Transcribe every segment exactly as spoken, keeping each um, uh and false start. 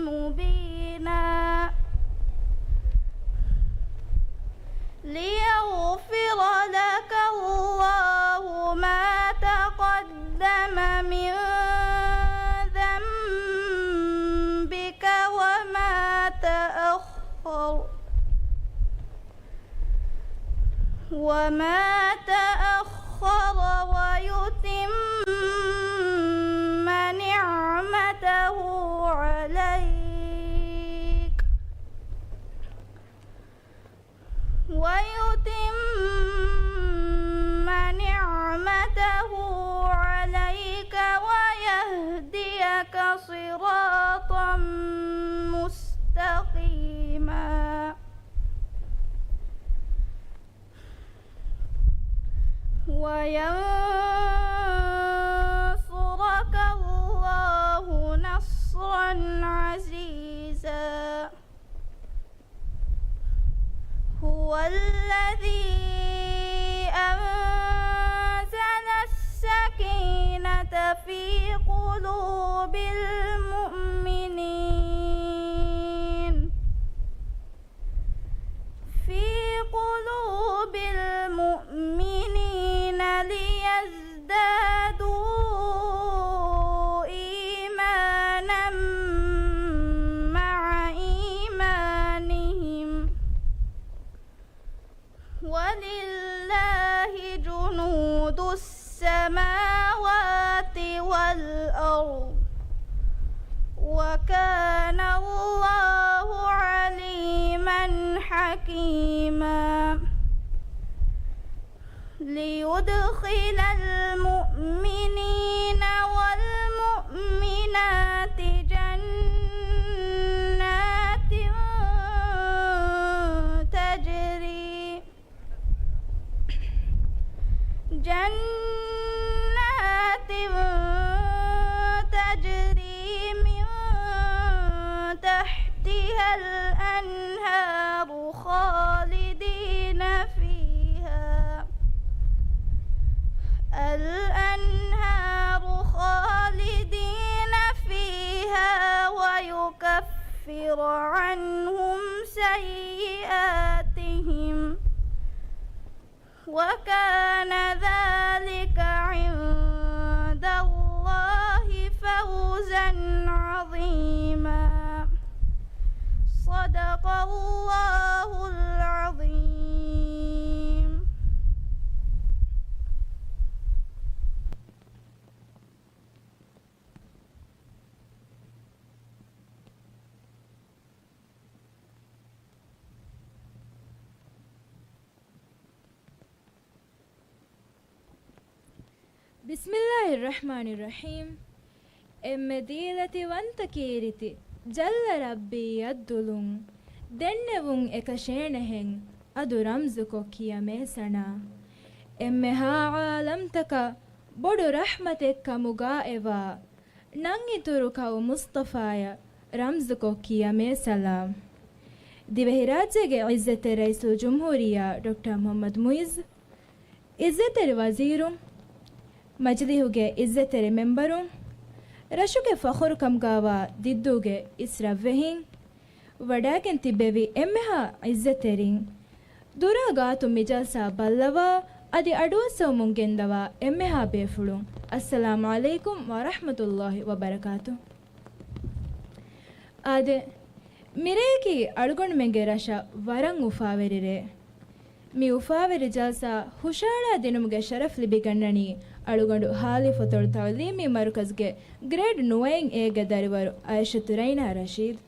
مبينا. ليغفر لك الله ما تقدم من ذنبك وما تأخر، وما تأخر، ويتم نعمته عليك، ويتم نعمته عليك ويهديك صراطا مستقيما. وينصرك الله نصرا عزيزا. هو الذي أنزل السكينة في قلوب المؤمنين، في قلوب المؤمنين ليزدادوا إيمانا مع إيمانهم، ولله جنود السماوات والأرض، وكان الله عليما حكيما. ليدخل المؤمنين والمؤمنات جنات تجري، جنات تجري من تحتها الأنهار خالدين فيها، الأنهار خالدين فيها ويكفر عنهم سيئاتهم، وكان ذلك عند الله فوزا عظيما. صدق الله العظيم. ބިސްމިއްލާހިއްރަޙްމާނިއްރަޙީމް. އެންމެ ދީލަތި ވަންތަ ކީރިތި ޖައްލަ ރައްބީ އަށްދުލުން ދެންނެވުން އެކަށޭނެހެން އަދު ރަމްޒުކޮށް ކިޔަމޭ ސަނާ. އެންމެހާ ޢާލަމްތަކަށް ބޮޑު ރަޙްމަތެއް ކަމުގާ އެވާ ނަންއިތުރު ކައު މުޞްޠަފާޔަށް ރަމްޒުކޮށް ކިޔަމޭ ސަލާމް. ދިވެހިރާއްޖޭގެ ޢިއްޒަތްތެރި ރައީސުލްޖުމްހޫރިއްޔާ ޑޮކްޓަރ މުޙައްމަދު މުޢިއްޒު، ޢިއްޒަތްތެރި ވަޒީރުން، މަޖިލީހުގެ ޢިއްޒަތްތެރި މެންބަރުން، ރަށުގެ ފަޚުރުކަމުގާވާ ދިއްދޫގެ އިސްރަށްވެހީން، ވަޑާގެން ތިއްބެވި އެންމެހާ ޢިއްޒަތްތެރިން، ދުރާ ގާތު މި ޖަލްސާ ބައްލަވާ އަދި އަޑުއައްސަވަމުން ގެންދަވާ އެންމެހާ ބޭފުޅުން، އައްސަލާމު ޢަލައިކުމް ވަރަޙްމަތުﷲި ވަބަރަކާތު. އާދެ، މިރެޔަކީ އަޅުގަނޑުމެންގެ ރަށަށް ވަރަށް އުފާވެރި ރެއެއް. މި އުފާވެރި ޖަލްސާ ހުށަހަޅާ ދިނުމުގެ ޝަރަފް ލިބިގަންނަނީ އަޅުގަނޑު ހާލިފަތޮޅު ތަޢުލީމީ މަރުކަޒުގެ ގްރޭޑް ނުވައިން އޭގެ ދަރިވަރު އައިޝަތު ރައިނާ ރަޝީދު.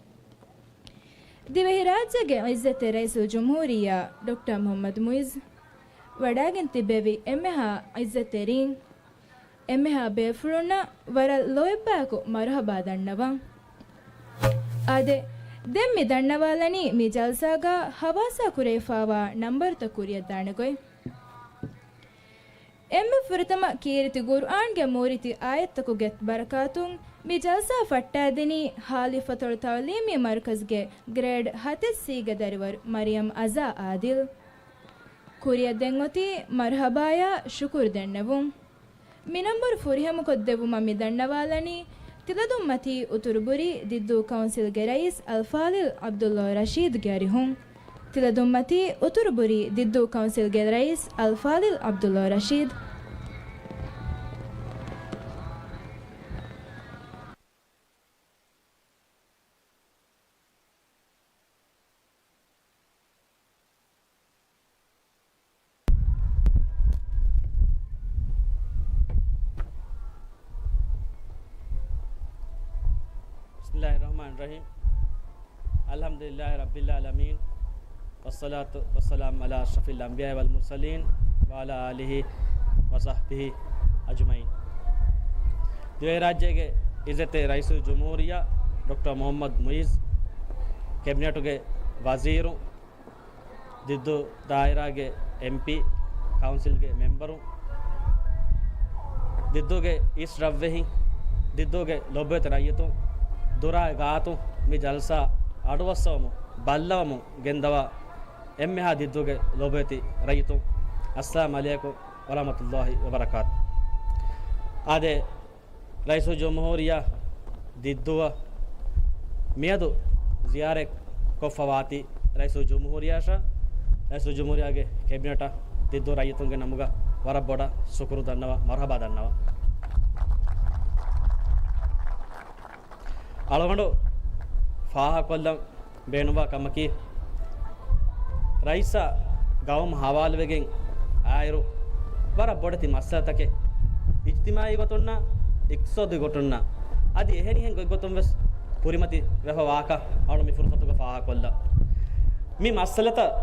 ދިވެހިރާއްޖޭގެ ޢިއްޒަތްތެރި ރައީސުލްޖުމްހޫރިއްޔާ ޑޮކްޓަރ މުޙައްމަދު މުޢިއްޒު، ވަޑާގެން ތިއްބެވި އެންމެހާ ޢިއްޒަތްތެރީން، އެންމެހާ ބޭފުޅުންނަށް ވަރަށް ލޯތްބާކު މަރުޙަބާ ދަންނަވަން. އާދެ، ދެން މި ދަންނަވާލަނީ މި ޖަލްސާގަ ހަވާސާ ކުރެވިފާވާ ނަންބަރުތައް ކުރިއަށްދާނެ ގޮތް. އެންމެ ފުރަތަމަ ކީރިތި ޤުރުއާންގެ މޫރިތި އާޔަތްތަކުގެ ބަރަކާތުން މި ޖަލްސާ ފައްޓާދިނީ ހާލިފަތޮޅު ތަޢުލީމީ މަރުކަޒުގެ ގްރޭޑް ހަތެއް ސީގެ ދަރިވަރު މަރިޔަމް އަޒާ އާދިލް. ކުރިއަށް ދެން އޮތީ މަރުޙަބާޔާ ޝުކުރު ދެންނެވުން. މި ނަންބަރު ފުރިހަމަކޮށްދެއްވުމަށް މި ދަންނަވާލަނީ ތިލަދުންމަތީ އުތުރުބުރީ ދިއްދޫ ކައުންސިލްގެ ރައީސް އަލްފާޟިލް ޢަބްދުﷲ ރަޝީދުގެ އަރިހުން. ތިލަދުންމަތީ އުތުރުބުރީ ދިއްދޫ ކައުންސިލްގެ ރައީސް އަލްފާޟިލް ޢަބްދުﷲ ރަޝީދު. بسم الله الرحمن الرحيم. الحمد لله رب العالمين. والصلاة والسلام على أشرف الأنبياء والمرسلين وعلى آله وصحبه أجمعين. ދިވެހިރާއްޖޭގެ އިއްޒަތްތެރި ރައީސުލްޖުމްހޫރިއްޔާ ޑޮކްޓަރ މުޙައްމަދު މުޢިއްޒު، ކެބިނެޓުގެ ވަޒީރު، ދިއްދޫ ދާއިރާގެ އެމްޕީ، ކައުންސިލްގެ މެމްބަރު، ދިއްދޫގެ އިސް ރަށްވެހި، ދިއްދޫގެ ލޮބުވެތި ރައްޔިތުން، ދުރާއި ގާތުން މި ޖަލްސާ އަޑުއައްސަވަމުން ބައްލަވަމުން ގެންދަވާ އެންމެހާ ދިއްދޫގެ ލޮބުވެތި ރައްޔިތުން، އައްސަލާމް ޢަލައިކުމް ވަރަޙްމަތުﷲ ވަބަރަކާތު. އާދެ، ރައީސުލްޖުމްހޫރިއްޔާ ދިއްދޫއަށް މިއަދު ޒިޔާރަތް ކޮށްފަ ވާތީ، ރައީސުލްޖުމްހޫރިއްޔާއަށް، ރައީސުލްޖުމްހޫރިއްޔާގެ ކެބިނެޓަށް ދިއްދޫ ރައްޔިތުންގެ ނަމުގަ ވަރަށް ބޮޑަށް ޝުކުރު ދަންނަވަ، މަރުޙަބާ ދަންނަވަ. އަޅުގަނޑު ފާހަގަކޮށްލަން ބޭނުންވާ ކަމަކީ، ރައީސާ ގައުމު ހަވާލުވެގެން އާއިރު، ވަރަށް ބޮޑެތި މައްސަލަތަކެއް އިޖްތިމާޢީ ގޮތުންނާ، އިޤްތިޞާދީ ގޮތުންނާ، އަދި އެހެނިހެން ގޮތްގޮތުން ވެސް ކުރިމަތި ވެފަ ވާކަށް އަޅު މި ފުރުޞަތުގަ ފާހަގަކޮށްލަން. މި މައްސަލަތައް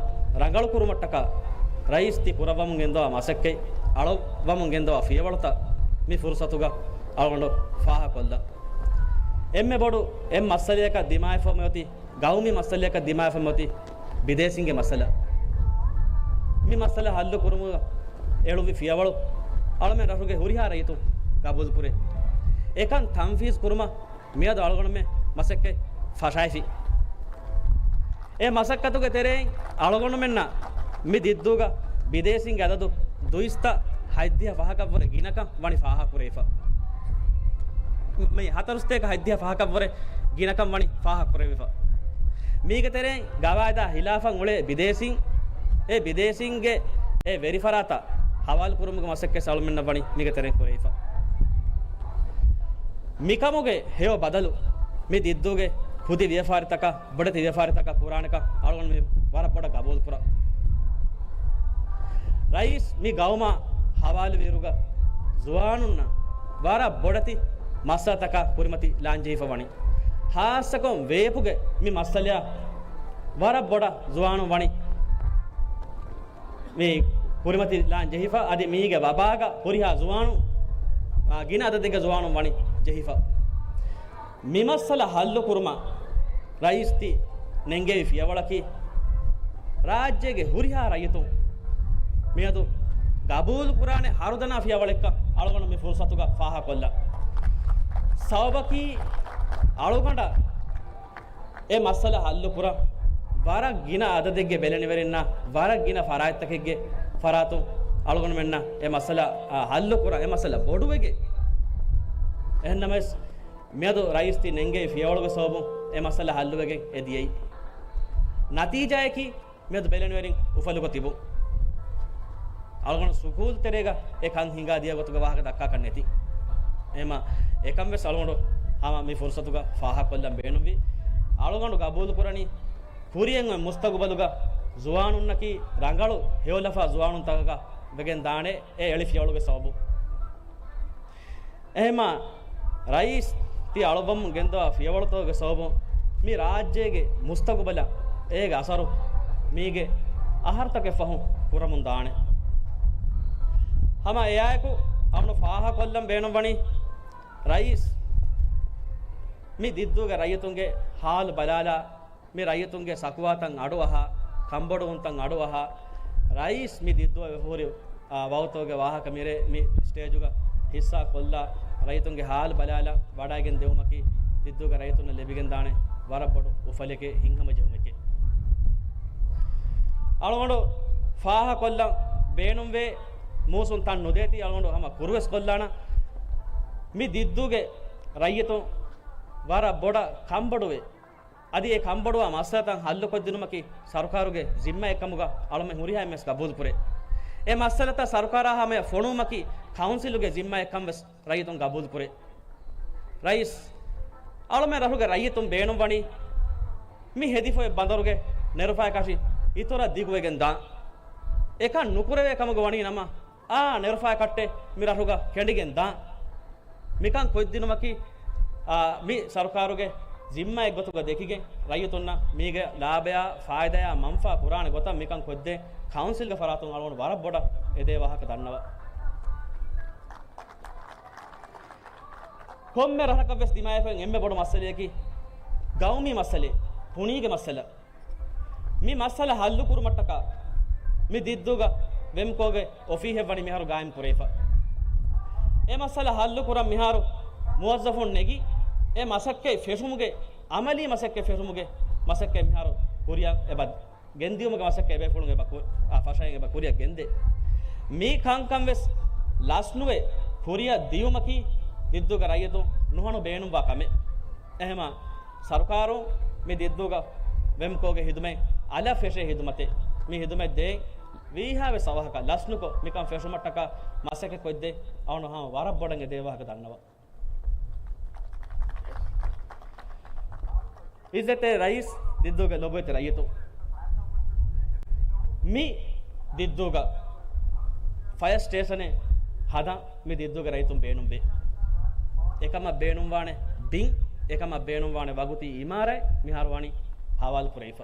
ރަނގަޅު ކުރުމަށްޓަކާ، ރައީސް ތި ކުރައްވަމުން ގެންދަވާ މަސައްކަތް، އަޅައްވަމުން ގެންދަވާ ފިޔަވަޅުތައް މި ފުރުޞަތުގަ އަޅުގަނޑު ފާހަގަކޮށްލަން. އެންމެ ބޮޑު އެއް މައްސަލަޔަކަށް ދިމާވެފަ މިއޮތީ، ގައުމީ މައްސަލަޔަކަށް ދިމާވެފަ މިއޮތީ ބިދޭސީންގެ މައްސަލަ. މި މައްސަލަ ހައްލު ކުރުމުގަ އެޅުއްވި ފިޔަވަޅު އަޅުމެން ރަށުގެ ހުރިހާ ރައްޔިތުން ގަބޫލުކުރޭ. އެކަން ތަންފީޒް ކުރުމަށް މިއަދު އަޅުގަނޑުމެން މަސައްކަތް ފަށައިފި. އެ މަސައްކަތުގެ ތެރެއިން އަޅުގަނޑުމެންނަށް މި ދިއްދޫގަ ބިދޭސީންގެ އަދަދު ދުއިސައްތަ ހަތްދިހަ ފަހަކަށްވުރެ ގިނަކަން ވަނީ ފާހަގަކުރެވިފަ. މި ހަތަރުސައްތަ ހަތްދިހަ ފަހަކަށްވުރެ ގިނަކަން ވަނީ ފާހަގަކުރެވިފަ. މީގެ ތެރެއިން ގަވާއިދާ ހިލާފަށް އުޅޭ ބިދޭސީން، އެ ބިދޭސީންގެ އެ ވެރިފަރާތަށް ހަވާލުކުރުމުގެ މަސައްކަތް އަޅުމެންނަށް ވަނީ މީގެ ތެރެއިން ކުރެވިފަ. މިކަމުގެ ހެޔޮ ބަދަލު މި ދިއްދޫގެ ކުދި ވިޔަފާރިތަކަށް، ބޮޑެތި ވިޔަފާރިތަކަށް ކުރާނެކަން އަޅުގަނޑު މި ވަރަށް ބޮޑަށް ގަބޫލުކުރަން. ރައީސް މި ގައުމާ ހަވާލުވިއިރުގަ ޒުވާނުންނަށް ވަރަށް ބޮޑެތި މައްސަލަތަކާ ކުރިމަތި ލާން ޖެހިފަ ވަނީ. ހާއްސަކޮށް ވޭޕުގެ މި މައްސަލަޔާ ވަރަށް ބޮޑަށް ޒުވާނުން ވަނީ މި ކުރިމަތި ލާން ޖެހިފަ، އަދި މީގެ ވަބާގަ ހުރިހާ ޒުވާނުން، އާ، ގިނަ އަދަދެއްގެ ޒުވާނުން ވަނީ ޖެހިފަ. މި މައްސަލަ ހައްލު ކުރުމަށް ރައީސް ތި ނެންގެވި ފިޔަވަޅަކީ، ރާއްޖޭގެ ހުރިހާ ރައްޔިތުން މިއަދު ގަބޫލު ކުރާނެ ހަރުދަނާ ފިޔަވަޅެއްކަން އަޅުގަނޑު މި ފުރުސަތުގަ ފާހަގަކޮށްލަން. ސަބަބަކީ، އަޅުގަނޑަށް އެ މައްސަލަ ހައްލު ކުރަން ވަރަށް ގިނަ އަދަދެއްގެ ބެލެނިވެރިންނާ، ވަރަށް ގިނަ ފަރާތްތަކެއްގެ ފަރާތުން އަޅުގަނޑުމެންނަށް އެ މައްސަލަ، އާ، ހައްލު ކުރަން، އެ މައްސަލަ ބޮޑުވެގެން. އެހެންނަމަވެސް، މިއަދު ރައީސް ތި ނެންގެވި ފިޔަވަޅުގެ ސަބަބުން އެ މައްސަލަ ހައްލުވެގެން އެ ދިޔައީ. ނަތީޖާއަކީ، މިއަދު ބެލެނިވެރިން އުފަލުގަ ތިބުން. އަޅުގަނޑު ސުކޫލް ތެރޭގަ އެ ކަން ހިނގާ ދިޔަ ގޮތުގަ ވާހަކަ ދައްކާކަށް ނެތި. އެހެމަ އެކަން ވެސް އަޅުގަނޑު ހަމަ މި ފުރުސަތުގަ ފާހަގަކޮށްލަން ބޭނުންވި. އަޅުގަނޑު ގަބޫލުކުރަނީ ކުރިއަށް އޮތް މުސްތަގުބަލުގަ ޒުވާނުންނަކީ ރަނގަޅު ހެޔޮލަފާ ޒުވާނުންތަކަކަށް ވެގެން ދާނެ އެ އެޅި ފިޔަވަޅުގެ ސަބަބުން. އެހެމަ ރައީސް ތި އަޅުއްވަމުން ގެންދަވާ ފިޔަވަޅުތަކުގެ ސަބަބުން މި ރާއްޖޭގެ މުސްތަގުބަލަށް އޭގެ އަސަރު މީގެ އަހަރުތަކެއް ފަހުން ކުރަމުން ދާނެ. ހަމަ އެއާއެކު އަޅުގަނޑު ފާހަގަކޮށްލަން ބޭނުންވަނީ ރައީސް މި ދިއްދޫގެ ރައްޔިތުންގެ ހާލު ބަލާލާ މި ރައްޔިތުންގެ ސަކުވާތައް އަޑުއަހާ، ކަންބޮޑުވުންތައް އަޑުއަހާ، ރައީސް މި ދިއްދޫއަށް އެފަހުރި، އާ، ވަގުތުގެ ވާހަކަ މިރޭ މި ސްޓޭޖުގަ ހިއްސާ ކޮށްލާ، ރައްޔިތުންގެ ހާލު ބަލާލާ ވަޑައިގެން ދެވުމަކީ ދިއްދޫގެ ރައްޔިތުންނަށް ލިބިގެންދާނެ ވަރަށް ބޮޑު އުފަލެކޭ، ހިތްހަމަޖެހުމެކޭ. އަޅުގަނޑު ފާހަގަކޮށްލަން ބޭނުންވޭ، މޫސުން ތަން ނުދޭތީ އަޅުގަނޑު ހަމަ ކުރުވެސް ކޮށްލާނަން. މި ދިއްދޫގެ ރައްޔިތުން ވަރަށް ބޮޑަށް ކަންބޮޑުވޭ. އަދި އެ ކަންބޮޑުވާ މައްސަލަތައް ހައްލުކޮށްދިނުމަކީ ސަރުކާރުގެ ޒިންމާއެއްކަމުގަ އަޅުމެން ހުރިހާ އެންމެސް ގަބޫލުކުރޭ. އެ މައްސަލަތައް ސަރުކާރާ ހަމަޔަށް ފޮނުވުމަކީ ކައުންސިލުގެ ޒިންމާއެއްކަން ވެސް ރައްޔިތުން ގަބޫލުކުރޭ. ރައީސް، އަޅުމެން ރަށުގެ ރައްޔިތުން ބޭނުންވަނީ މި ހެދިފައި ބަނދަރުގެ ނެރުފައި ކަށި އިތުރަށް ދިގުވެގެން ދާން. އެކަން ނުކުރެވޭ ކަމުގަ ވަނީ ނަމަ، އާ ނެރުފައި ކައްޓެއް މި ރަށުގަ ކެނޑިގެން ދާން. މިކަން ކޮށްދިނުމަކީ، އާ، މި ސަރުކާރުގެ ޒިންމާއެއް ގޮތުގަ ދެކިގެން، ރައްޔިތުންނަށް މީގެ ލާބަޔާ ފާއިދަޔާ މަންފާ ކުރާނެ ގޮތަށް މިކަން ކޮށްދޭ ކައުންސިލްގެ ފަރާތުން އަޅުގަނޑު ވަރަށް ބޮޑަށް އެދޭ ވާހަކަ ދަންނަވަ. ކޮންމެ ރަށަކަށް ވެސް ދިމާވެފައި އެންމެ ބޮޑު މައްސަލަޔަކީ ގައުމީ މައްސަލަ، ކުނީގެ މައްސަލަ. މި މައްސަލަ ހައްލު ކުރުމަށްޓަކާ މި ދިއްދޫގަ ވެމްކޯގެ އޮފީހެއް ވަނީ މިހާރު ގާއިމް ކުރެވިފަ. އެ މައްސަލަ ހައްލު ކުރަން މިހާރު މުވައްޒަފުން ނެގި، އެ މަސައްކަތް ފެށުމުގެ، އަމަލީ މަސައްކަތް ފެށުމުގެ މަސައްކަތް މިހާރު ކުރިއަށް އެބަ ގެންދިއުމުގެ މަސައްކަތް ބޭފުޅުން އެބަ ކު-، އާ، ފަށައިން އެބަ ކުރިއަށް ގެންދޭ. މި ކަންކަން ވެސް ލަސްނުވެ ކުރިއަށް ދިއުމަކީ ދިއްދޫގެ ރައްޔިތުން ނުހަނު ބޭނުންވާ ކަމެއް. އެހެމަ ސަރުކާރުން މި ދިއްދޫގަ ވެމްކޯގެ ހިދުމަތް އަލަށް ފެށޭ ހިދުމަތެއް، މި ހިދުމަތް ދޭން ވީހާވެސް އަވަހަކަށް ލަސްނުކޮށް، މިކަން ފެށުމަށްޓަކާ މަސައްކަތް ކޮށްދޭ އަޅުން ހަމަ ވަރަށް ބޮޑަށް އެދޭ ވާހަކަ ދަންނަވަ. އިއްޒަތްތެރި ރައީސް، ދިއްދޫގެ ލޮބުވެތި ރައްޔިތުން. މި ދިއްދޫގަ ފަޔަރ ސްޓޭޝަނެއް ހަދަން މި ދިއްދޫގެ ރައްޔިތުން ބޭނުންވޭ. އެކަމަށް ބޭނުންވާނެ ބިން، އެކަމަށް ބޭނުންވާނެ ވަގުތީ އިމާރާތް މިހާރު ވަނީ ހަވާލު ކުރެވިފަ.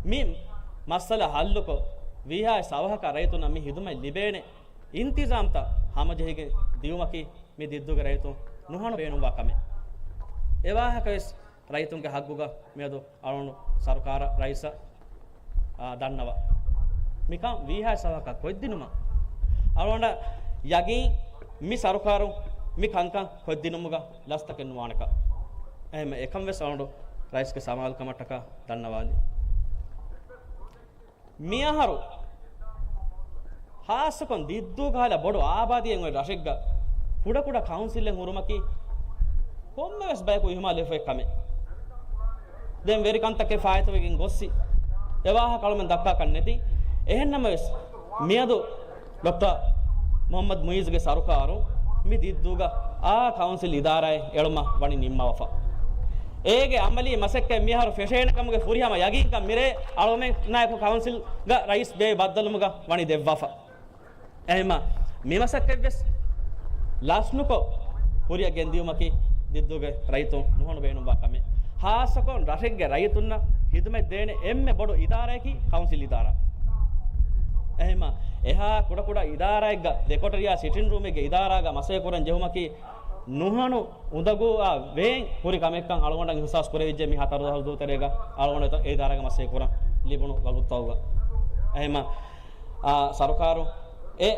މި މައްސަލަ ހައްލުކޮށް، ވީހާވެސް އަވަހަކަށް ރައްޔިތުންނަށް މި ހިދުމަތް ލިބޭނެ އިންތިޒާމްތައް ހަމަޖެހިގެން ދިއުމަކީ މި ދިއްދޫގެ ރައްޔިތުން ނުހަނު ބޭނުންވާ ކަމެއް. އެވާހަކަވެސް ރައްޔިތުންގެ ހައްގުގަ މިއަދު އަޅުނު ސަރުކާރަށް ރައީސަށް، އާ، ދަންނަވަ. މިކަން ވީހާވެސް އަވަހަކަށް ކޮށްދިނުމަށް އަޅުގަނޑަށް ޔަގީން މި ސަރުކާރުން މި ކަންކަން ކޮށްދިނުމުގަ ލަސްތަކެއް ނުވާނެކަން. އެހެން އެކަން ވެސް އަޅުގަނޑު ރައީސްގެ ސަމާލުކަމަށްޓަކާ ދަންނަވާލި. މިއަހަރު ހާއްސަކޮށް ދިއްދޫގަ ހާލަ ބޮޑު އާބާދީއެއް އޮތް ރަށެއްގަ ކުޑަކުޑަ ކައުންސިލެއް ހުރުމަކީ ކޮންމެވެސް ބަޔަކު އިހުމާލުވެފައި ކަމެއް. ދެން ވެރިކަންތަކެއް ފާއިތުވެގެން ގޮއްސި، އެވާހަކަ އަޅުމެން ދައްކާކަށް ނެތި. އެހެންނަމަވެސް، މިއަދު ޑޮކްޓަރ މުޙައްމަދު މުޢިއްޒުގެ ސަރުކާރު މި ދިއްދޫގަ އާ ކައުންސިލް އިދާރާއެއް އެޅުމަށް ވަނީ ނިންމަވަފަ. އޭގެ އަމަލީ މަސައްކަތް މިހާރު ފެށޭނެ ކަމުގެ ފުރިހަމަ ޔަގީންކަން މިރޭ އަޅުމެންނާއެކު ކައުންސިލްގަ ރައީސް ބޭއްވި ބައްދަލުވުމުގަ ވަނީ ދެއްވާފަ. އެހެމަ މި މަސައްކަތްވެސް ލަސްނުކޮށް ކުރިއަށް ގެންދިއުމަކީ ދިއްދޫގެ ރައްޔިތުން ނުހަނު ބޭނުންވާ ކަމެއް. ހާއްސަކޮށް ރަށެއްގެ ރައްޔިތުންނަށް ހިދުމަތް ދޭނެ އެންމެ ބޮޑު އިދާރާއަކީ ކައުންސިލް އިދާރާ. އެހެމަ އެހާ ކުޑަކުޑަ އިދާރާއެއްގަ ދެކޮޓަރިއާ ސިޓިން ރޫމެއްގެ އިދާރާގަ މަސައްކަތް ކުރަން ޖެހުމަކީ ނުހަނު އުނދަގޫއާ ވޭން ހުރި ކަމެއްކަން އަޅުގަނޑަށް އިހުސާސް ކުރެވިއްޖެ މި ހަތަރު ދުވަހު ދޫތެރޭގަ އަޅުގަނޑު އެ އިދާރާގަ މަސައްކަތް ކުރަން ލިބުނު ވަގުތުތަކުގަ. އެހެމަ އާ، ސަރުކާރު އެ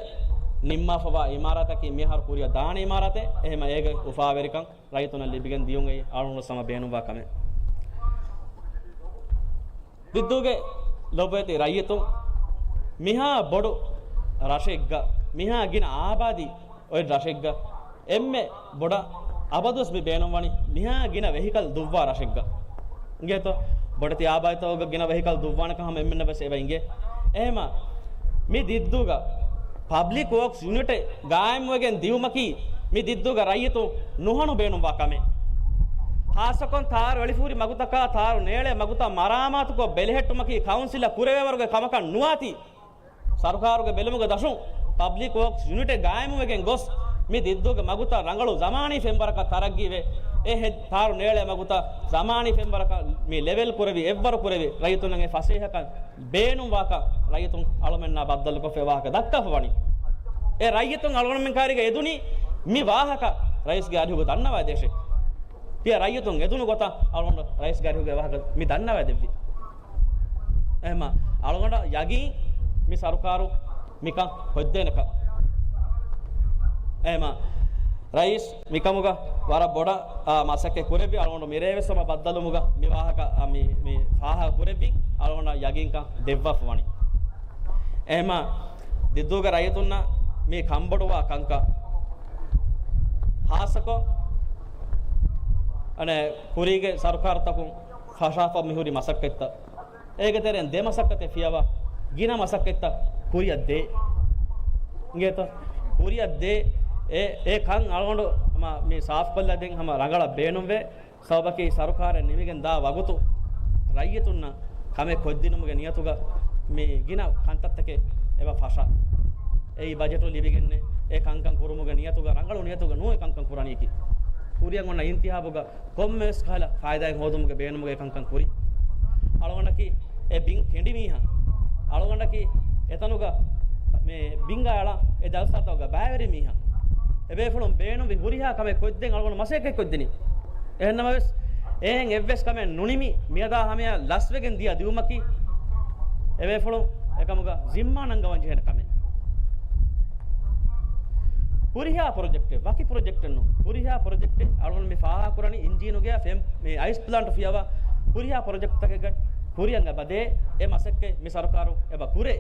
ނިންމާފަވާ އިމާރާތަކީ މިހާރު ކުރިއަށް ދާނެ އިމާރާތެއް. އެހެމަ އޭގެ އުފާވެރިކަން ރައްޔިތުންނަށް ލިބިގެން ދިޔުން އެއީ އަޅުގަނޑު ހަމަ ބޭނުންވާ ކަމެއް. ދިއްދޫގެ ލޮބުވެތި ރައްޔިތުން، މިހާ ބޮޑު ރަށެއްގަ، މިހާ ގިނަ އާބާދީ އޮތް ރަށެއްގަ، އެންމެ ބޮޑަށް އަބަދުވެސް މި ބޭނުންވަނީ މިހާ ގިނަ ވެހިކަލް ދުއްވާ ރަށެއްގަ. އިނގޭތޯ؟ ބޮޑެތި އާބާދީތަކުގަ ގިނަ ވެހިކަލް ދުއްވާނެކަން ހަމަ އެންމެންނަށް ވެސް އެބަ އިނގޭ. އެހެމަ މި ދިއްދޫގަ ޕަބްލިކް ވޯކްސް ޔުނިޓެއް ގާއިމުވެގެން ދިއުމަކީ މި ދިއްދޫގަ ރައްޔިތުން ނުހަނު ބޭނުންވާ ކަމެއް. ހާއްސަކޮށް ތާރު އެޅިފަހުރި މަގުތަކާ ތާރު ނޭޅޭ މަގުތައް މަރާމާތުކޮށް ބެލެހެއްޓުމަކީ ކައުންސިލަށް ކުރެވޭވަރުގެ ކަމަކަށް ނުވާތީ. ސަރުކާރުގެ ބެލުމުގެ ދަށުން ޕަބްލިކް ވޯކްސް ޔުނިޓެއް ގާއިމުވެގެން ގޮސް، މި ދިއްދޫގެ މަގުތައް ރަނގަޅު ޒަމާނީ ފެންވަރަކަށް ތަރައްގީވެ، އެ ހެ-، ތާރު ނޭޅޭ މަގުތައް ޒަމާނީ ފެންވަރަކަށް މި ލެވެލް ކުރެވި، އެއްވަރު ކުރެވި، ރައްޔިތުންނަށް އެ ފަސޭހަކަން ބޭނުންވާކަން ރައްޔިތުން އަޅުމެންނާ ބައްދަލުކޮށްފައި ވާހަކަ ދައްކާފަ ވަނީ. އެ ރައްޔިތުން އަޅުގަނޑުމެން ކާރީގަ އެދުނީ މި ވާހަކަ ރައީސްގެ އަރިހުގަ ދަންނަވައިދޭށޭ. ތިޔަ ރައްޔިތުން އެދުނު ގޮތަށް އަޅުގަނޑު ރައީސްގެ އަރިހުގެ ވާހަކަ މި ދަންނަވައިދެއްވި. އެހެމަ އަޅުގަނޑަށް ޔަގީން މި ސަރުކާރު މިކަން ކޮށްދޭނެކަން. އެހެމަ ރައީސް މިކަމުގަ ވަރަށް ބޮޑަށް، އާ، މަސައްކަތް ކުރެއްވި. އަޅުގަނޑު މިރޭވެސް ހަމަ ބައްދަލުވުމުގަ މި ވާހަކަ، އާ، މި، މި ފާހަގަ ކުރެއްވި. އަޅުގަނޑަށް ޔަގީންކަން ދެއްވާފަ ވަނީ. އެހެމަ ދިއްދޫގެ ރައްޔިތުންނަށް މި ކަންބޮޑުވާ ކަންކަން، ހާއްސަކޮށް އަނެއް ކުރީގެ ސަރުކާރުތަކުން ފަށާފަ މިހުރި މަސައްކަތްތައް، އޭގެ ތެރެއިން ދެ މަސައްކަތެއް ފިޔަވާ ގިނަ މަސައްކަތްތައް ކުރިއަށް ދޭ. އިނގޭތަ؟ ކުރިއަށް ދޭ. އެ، އެ ކަން އަޅުގަނޑު ހަމަ މި ސާފުކޮށްލަ ދެން ހަމަ ރަނގަޅަށް ބޭނުންވޭ. ސަބަބަކީ ސަރުކާރެއް ނިމިގެން ދާ ވަގުތު ރައްޔިތުންނަށް ކަމެއް ކޮށްދިނުމުގެ ނިޔަތުގަ މި ގިނަ ކަންތައްތަކެއް އެބަ ފަށާ. އެއީ ބަޖެޓު ލިބިގެންނެއް އެ ކަންކަން ކުރުމުގެ ނިޔަތުގަ، ރަނގަޅު ނިޔަތުގަ ނޫން އެ ކަންކަން ކުރަނީކީ. ކުރިއަށް އޮންނަ އިންތިހާބުގަ ކޮންމެވެސް ކަހަލަ ފައިދާއެއް ހޯދުމުގެ ބޭނުމުގަ އެ ކަންކަން ކުރި. އަޅުގަނޑަކީ އެ ބިން ކެނޑި މީހާ. އަޅުގަނޑަކީ އެތަނުގަ މި ބިންގަ އަޅާ އެ ޖަލްސާތަކުގަ ބައިވެރި މީހާ. އެބޭފުޅުން ބޭނުންވި ހުރިހާ ކަމެއް ކޮށްދޭން އަޅުގަނޑު މަސައްކަތް ކޮށްދިނީ. އެހެންނަމަވެސް، އެހެން އެއްވެސް ކަމެއް ނުނިމި، މިއަދާ ހަމަޔަށް ލަސްވެގެން ދިޔަ ދިއުމަކީ، އެބޭފުޅުން އެކަމުގަ ޒިންމާ ނަންގަވަން ޖެހޭނެ ކަމެއް. ހުރިހާ ޕްރޮޖެކްޓެއް، ވަކި ޕްރޮޖެކްޓެއް ނޫން، ހުރިހާ ޕްރޮޖެކްޓެއް އަޅުގަނޑު މި ފާހަގަކުރަނީ އިންޖީނުގެ ފެން-، މި އައިސް ޕްލާންޓް ފިޔަވާ ހުރިހާ ޕްރޮޖެކްޓްތަކެއްގަ ކުރިއަށް އެބަދޭ. އެ މަސައްކަތް މި ސަރުކާރު އެބަ ކުރޭ.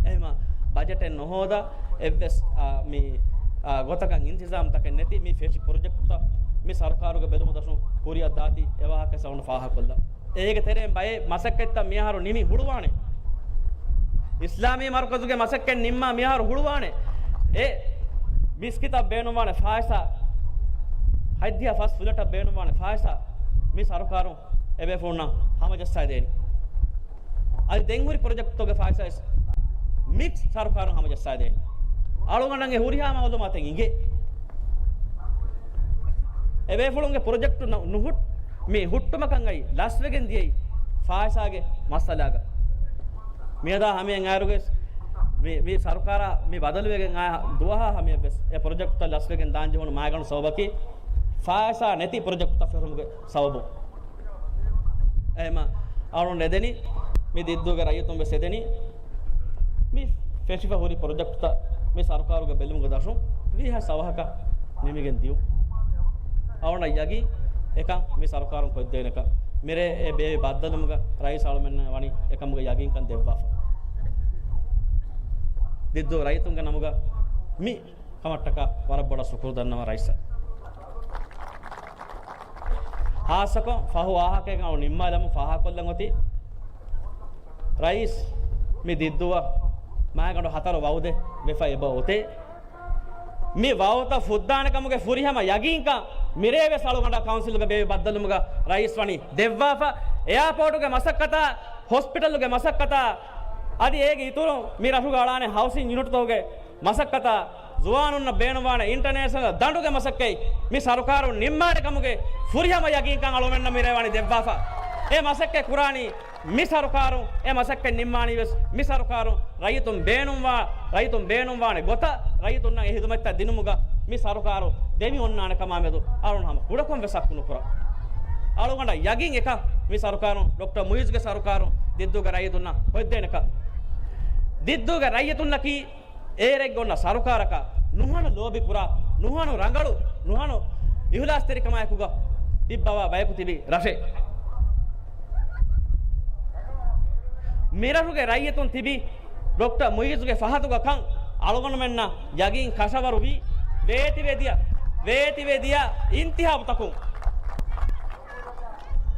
އެހެމަ ބަޖެޓެއް ނުހޯދާ، އެއްވެސް، އާ، މި، އާ، ގޮތަކަށް އިންތިޒާމްތަކެއް ނެތި މި ފެށި ޕްރޮޖެކްޓްތައް މި ސަރުކާރުގެ ބެލުމަށް ދަށުން ކުރިއަށް ދާތީ އެ ވާހަކަ ސައުންޑް ފާހަގަކޮށްލަ. އޭގެ ތެރެއިން ބައެއް މަސައްކަތްތައް މިއަހަރު ނިމި ހުޅުވާނެ. އިސްލާމީ މަރުކަޒުގެ މަސައްކަތް ނިންމާ މިއަހަރު ހުޅުވާނެ. އެ މިސްކިތަށް ބޭނުންވާނެ ފާއިސާ ހަތްދިހަ ފަސް ފުލެޓަށް ބޭނުންވާނެ ފާއިސާ މި ސަރުކާރުން އެބޭފުޅުންނަށް ހަމަޖައްސާދޭނެ. އަދި ދެންހުރި ޕްރޮޖެކްޓްތަކުގެ ފާއިސާ ވެސް މި ސަރުކާރުން ހަމަޖައްސާދޭނެ. އަޅުގަނޑަށް އެ ހުރިހާ މައުލޫމާތެއް އިނގޭ. އެބޭފުޅުންގެ ޕްރޮޖެކްޓު ނު-، ނުހުއް-، މި ހުއްޓުމަކަށް އައި ލަސްވެގެން ދިޔައީ ފާއިސާގެ މައްސަލާގަ. މިއަދާ ހަމަޔަށް އައިރުގެސް މި، މި ސަރުކާރާ މި ބަދަލުވެގެން އާ ދުވަހާ ހަމަޔަށްވެސް އެ ޕްރޮޖެކްޓްތައް ލަސްވެގެން ދާން ޖެހުނު މާގަނޑު ސަބަބަކީ ފާއިސާ ނެތި ޕްރޮޖެކްޓްތައް ފެށުމުގެ ސަބަބުން. އެހެމަ އަޅުން އެދެނީ، މި ދިއްދޫގެ ރައްޔިތުން ވެސް އެދެނީ، މި ފެށިފަ ހުރި ޕްރޮޖެކްޓްތައް މި ސަރުކާރުގެ ބެލުމުގެ ދަށުން ވީހާ ސަވަހަކަށް ނިމިގެން ދިޔުން. އަޅުންނަށް ޔަގީން އެކަން މި ސަރުކާރުން ކޮށްދޭނެކަން. މިރޭ އެ ބޭއްވި ބައްދަލުމުގަ ރައީސް އަޅުމެންނަށް ވަނީ އެކަމުގެ ޔަގީންކަން ދެއްވާފަ. ދިއްދޫ ރައްޔިތުންގެ ނަމުގަ މި ކަމަށްޓަކާ ވަރަށް ބޮޑަށް ޝުކުރު ދަންނަވަން ރައީސަށް. ހާއްސަކޮށް ފަހު ވާހަކައެއް ނިންމާލަމުން ފާހަގަކޮށްލަން އޮތީ، ރައީސް މި ދިއްދޫއަށް މާގަނޑު ހަތަރު ވައުދެއް ވެފަ އެބަ އޮތޭ. މި ވައުތައް ފުއްދާނެ ކަމުގެ ފުރިހަމަ ޔަގީންކަން މިރޭވެސް އަޅުގަނޑާ ކައުންސިލުގެ ބޭއްވި ބައްދަލުމުގަ ރައީސް ވަނީ ދެއްވާފަ. އެއާޕޯޓުގެ މަސައްކަތާ، ހޮސްޕިޓަލުގެ މަސައްކަތާ، އަދި އޭގެ އިތުރުން މި ރަށުގަ އަޅާނެ ހައުސިން ޔުނިޓްތަކުގެ މަސައްކަތާ، ޒުވާނުންނަށް ބޭނުންވާނެ އިންޓަރނޭޝަނަލް ދަނޑުގެ މަސައްކަތް މި ސަރުކާރުން ނިންމާނެ ކަމުގެ ފުރިހަމަ ޔަގީންކަން އަޅުމެންނަށް މިރޭ ވަނީ ދެއްވާފަ. އެ މަސައްކަތް ކުރާނީ މި ސަރުކާރުން، އެ މަސައްކަތް ނިންމާނީ ވެސް މި ސަރުކާރުން. ރައްޔިތުން ބޭނުންވާ، ރައްޔިތުން ބޭނުންވާނެ ގޮތަށް ރައްޔިތުންނަށް އެ ހިދުމަތްތައް ދިނުމުގަ މި ސަރުކާރު ދެމި އޮންނާނެ ކަމާ މެދު އަޅުން ހަމަ ކުޑަކޮށް ވެސް ޝައްކު ނުކުރަން. އަޅުގަނޑަށް ޔަގީން އެކަން މި ސަރުކާރުން، ޑޮކްޓަރ މުއިޒްގެ ސަރުކާރުން ދިއްދޫގެ ރައްޔިތުންނަށް ހޮތްދޭނެ ކަން. ދިއްދޫގެ ރައްޔިތުންނަކީ އޭރެއްގެ އޮންނަ ސަރުކާރަކަށް ނުހަނު ލޯބިކުރާ، ނުހަނު ރަނގަޅު، ނުހަނު އިހުލާސްތެރިކަމާއެކުގަ ތިއްބަވާ ބަޔަކު ތިބި ރަށެއް. މިރަށުގެ ރައްޔިތުން ތިބި ޑޮކްޓަރ މުއިޒުގެ ފަހަތުގަ ކަން އަޅުގަނޑުމެންނަށް ޔަގީން ކަށަވަރުވީ ވޭތިވެދިޔަ، ވޭތިވެދިޔަ އިންތިހާބުތަކުން،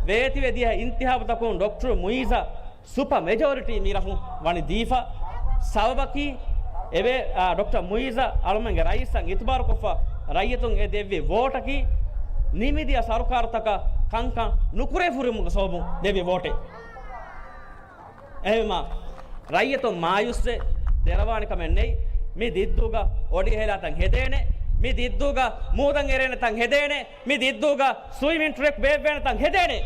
ވޭތިވެދިޔަ އިންތިހާބުތަކުން ޑޮކްޓަރ މުއިޒަށް ސުޕަ މެޖޯރިޓީ މި ރަށުން ވަނި ދީފަ. ސަބަބަކީ އެވެ، އާ، ޑޮކްޓަރ މުއިޒަށް އަޅުމެންގެ ރައީސަށް އިތުބާރުކޮށްފަ ރައްޔިތުން އެ ދެއްވި ވޯޓަކީ ނިމިދިޔަ ސަރުކާރުތަކަށް ކަންކަން ނުކުރެވިފަ ހުރުމުގެ ސަބަބުން ދެއްވި ވޯޓެއް. އެހެންވީމާ، ރައްޔިތުން މާޔޫސްވެ ދެރަވާނެ ކަމެއް ނެތް. މި ދިއްދޫގަ އޮޑިހެލާ ތަން ހެދޭނެ. މި ދިއްދޫގަ މޫދަން އެރޭނެ ތަން ހެދޭނެ. މި ދިއްދޫގަ ސުއިމިން ޓްރެކް ބޭއްވޭނެ ތަން ހެދޭނެ.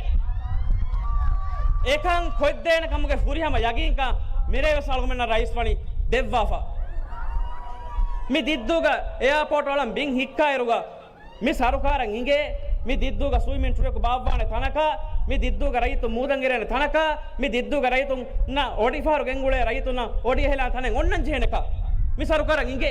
އެކަން ކޮށްދޭނެ ކަމުގެ ފުރިހަމަ ޔަގީންކަން މިރޭވެސް އަޅުގަނޑަށް ރައީސް ވަނީ ދެއްވާފަ. މި ދިއްދޫގަ އެއާޕޯޓް އަޅަން ބިން ހިއްކާއިރުގަ މި ސަރުކާރަށް އިނގޭ، މި ދިއްދޫގަ ސުއިމިން ޓްރެކް ބާއްވާނެ ތަނަކަށް، މި ދިއްދޫގަ ރައްޔިތުން މޫދަން އެރޭނެ ތަނަކަށް، މި ދިއްދޫގަ ރައްޔިތުންނަށް އޮޑިފަހަރު ގެންގުޅޭ ރައްޔިތުންނަށް އޮޑި އެހެލާނެ ތަނެއް އޮންނަން ޖެހޭނެކަން މި ސަރުކާރަށް އިނގޭ.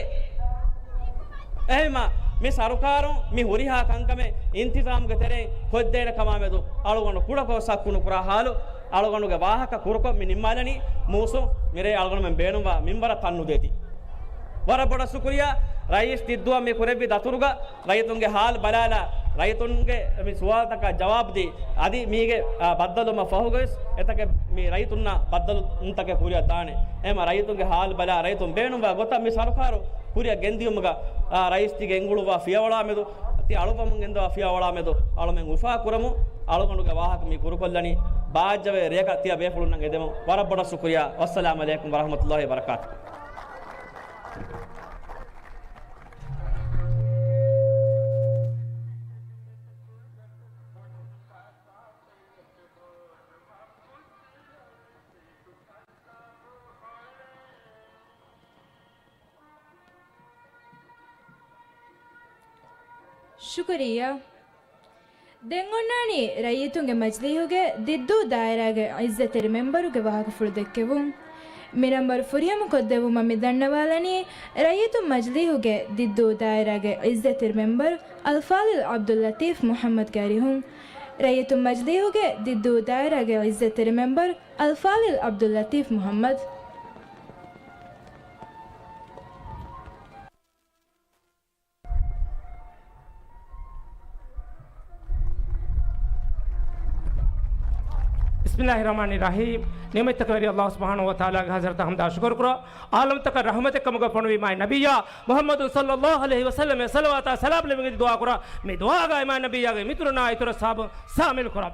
އެހެންވީމާ، މި ސަރުކާރުން މި ހުރިހާ ކަންކަމެއް އިންތިޒާމުގެ ތެރެއިން ކޮށްދޭނެ ކަމާ މެދު އަޅުގަނޑު ކުޑަކޮށް ޝައްކު ނުކުރާ ހާލު، އަޅުގަނޑުގެ ވާހަކަ ކުރުކޮށް މި ނިންމާލަނީ. މޫސުން މިރޭ އަޅުގަނޑުމެން ބޭނުންވާ މިންވަރަށް ތަން ނުދޭތީ. ވަރަށް ބޮޑަށް ޝުކުރިއްޔާ. ރައީސް ދިއްދޫއަށް މި ކުރެއްވި ދަތުރުގަ ރައްޔިތުންގެ ހާލު ބަލާލާ، ރައްޔިތުންގެ މި ސުވާލުތަކަށް ޖަވާބު ދީ، އަދި މީގެ، އާ، ބައްދަލުވުމަށް ފަހުގައިސް އެތަކެއް މި ރައްޔިތުންނަށް ބައްދަލުވުންތަކެއް ކުރިއަށް ދާނެ. އެހެންމަ ރައްޔިތުންގެ ހާލު ބަލާ، ރައްޔިތުން ބޭނުންވާ ގޮތަށް މި ސަރުކާރު ކުރިއަށް ގެންދިޔުމުގަ، އާ، ރައީސް ތިގެ އެނގުޅުއްވާ ފިޔަވަޅާ މެދު، ތި އަޅުގަނޑުމެން ގެންދަވާ ފިޔަވަޅާ މެދު އަޅުމެން އުފާ ކުރަމު. އަޅުގަނޑުގެ ވާހަކަ މި ކުރުކޮށްލަނީ ބާއްޖަވެ ރެޔަކަށް ތިޔަ ބޭފުޅުންނަށް އެދެމުން. ވަރަށް ބޮޑަށް ޝުކުރިޔާ. ވައްސަލާމް ޢަލައިކުމް ވަރަޙްމަތުﷲ ވަބަރަކާތު. ޝުކުރިއްޔާ. ދެން އޮންނާނީ ރައްޔިތުންގެ މަޖިލީހުގެ ދިއްދޫ ދާއިރާގެ ޢިއްޒަތްތެރި މެމްބަރުގެ ވާހަކަފުޅު ދެއްކެވުން. މި ނަންބަރު ފުރިހަމަ ކޮށްދެއްވުމަށް މި ދަންނަވާލަނީ، ރައްޔިތުން މަޖިލީހުގެ ދިއްދޫ ދާއިރާގެ ޢިއްޒަތްތެރި މެމްބަރު އަލްފާޟިލް ޢަބްދުއްލަޠީފް މުޙައްމަދުގެ އަރިހުން. ރައްޔިތުން މަޖިލީހުގެ ދިއްދޫ ދާއިރާގެ ޢިއްޒަތްތެރި މެމްބަރު އަލްފާޟިލް ޢަބްދުއްލަޠީފް މުޙައްމަދު. بسم الله الرحمن الرحيم. ނިޢުމަތްތަކަށް ވެރި ﷲ ސުބްޙާނަހޫ ވަތަޢާލާގެ ޙަޟްރަތަށް ޙަމްދާ ޝުކުރު ކުރާ، ޢާލަމްތަކަށް ރަޙްމަތެއް ކަމުގަ ފޮނުވި މާތް ނަބިއްޔާ މުޙައްމަދު ޞައްލައްލާހު ޢަލައިހި ވަސައްލަމަށް ޞަލަވާތާ ސަލާމް ލެއްވިގެން ދުޢާ ކުރާ. މި ދުޢާގައި މާތް ނަބިއްޔާގެ މިތުރުންނާ އިތުރަށް ޞަޙާބުން ޝާމިލު ކުރާ.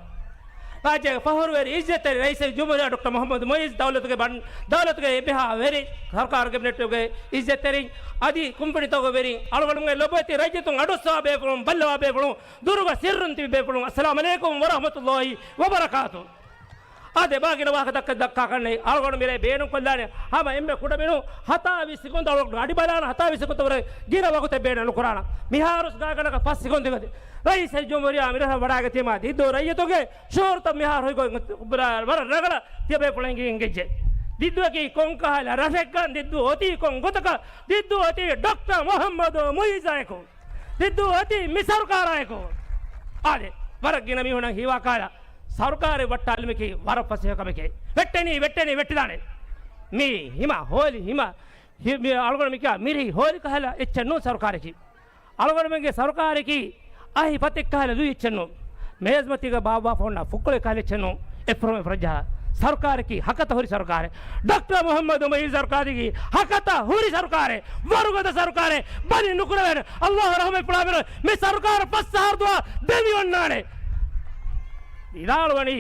ރާއްޖޭގެ ފަޚުރުވެރި ޢިއްޒަތްތެރި ރައީސުލްޖުމްހޫރިއްޔާ ޑޮކްޓަރ މުޙައްމަދު މުޢިއްޒު، ދައުލަތުގެ ބަން-، ދައުލަތުގެ އެއްބަހާ ވެރި، ސަރުކާރު ކެބިނެޓުގެ ޢިއްޒަތްތެރިން، އަދި ކުންފުނިތަކުގެ ވެރިން، އަޅުގަނޑުމެންގެ ލޮބުވެތި ރައްޔިތުން، އަޑުއައްސަވާ ބޭފުޅުން، ބައްލަވާ ބޭފުޅުން، ދުރުގަ ސިއްރުން ތިބި ބޭފުޅުން، އައްސަލާމް ޢަލައިކުމް ވަރަޙްމަތުﷲ ވަބަރަކާތު. އާދެ، ބާގިނަ ވާހަކަ ދައްކަ-، ދައްކާކަށް ނެތް. އަޅުގަނޑު މިރޭ ބޭނުން ކޮށްލާނެ ހަމަ އެންމެ ކުޑަމިނު ހަތާވީސް ސެކުންދު، އަޅުގަނޑު އަޑި ބަލާނަ ހަތާވީސް ސެކުންދު ވަރަށް ގިނަ ވަގުތެއް ބޭނުން ނުކުރާނަ. މިހާރުސް ގާތްގަނޑަކަށް ފަސް ސެކުންދު ދިން. ރައީސުލްޖުމްހޫރިއްޔާ މިރަށަށް ވަޑައިގަތީމާ ދިއްދޫ ރައްޔިތުންގެ ޝުޢޫރުތައް މިހާރު ހޮތްގޮތް ވަރަށް ރަނގަޅަށް ތިޔަބޭފުޅުން އެނގި އެނގިއްޖެ. ދިއްދޫއަކީ ކޮންކަހަލަ ރަށެއްގަ، ދިއްދޫ އޮތީ ކޮން ގޮތަކަށް، ދިއްދޫ އޮތީ ޑޮކްޓަރ މުޙައްމަދު މުޢިއްޒާއެކު. ދިއްދޫ އޮތީ މި ސަރުކާރާއެކު. އާދެ، ވަރަށް ގިނަ މީހުނަށް ހީވާ ކަހަލަ ސަރުކާރެއް ވައްޓާލުމަކީ ވަރަށް ފަސޭހަ ކަމެކޭ. ވެއްޓެނީ، ވެއްޓެނީ، ވެއްޓިދާނެ. މީ ހިމަ ހޯލި، ހިމަ، ހި-، މި އަޅުގަނޑު މިކިޔާ މިރިހި ހޯލި ކަހަލަ އެއްޗެއް ނޫން ސަރުކާރަކީ. އަޅުގަނޑުމެންގެ ސަރުކާރަކީ އަހި ފަތެއް ކަހަލަ ލުއި އެއްޗެއް ނޫން. މޭޒުމަތީގަ ބާއްވާފަ ހުންނަ ފުއްކޮޅެއް ކަހަލަ އެއްޗެއް ނޫން. އެއްފުރަމުން އެއްފުރަށް ޖަހާ ސަރުކާރަކީ ހަކަތަ ހުރި ސަރުކާރެއް. ޑޮކްޓަރ މުޙައްމަދު މުޢިއްޒު ސަރުކާރަކީ ހަކަތަ ހުރި ސަރުކާރެއް. ވަރުގަދަ ސަރުކާރެއް. ބަލި ނުކުރެވޭނެ. ﷲ ރަޙްމަތް ފުޅާ މިރު މި ސަރުކާރު ފަސް އަހަރު ދުވާ ދެމި އޮންނާނެ. ވިދާޅުވަނީ،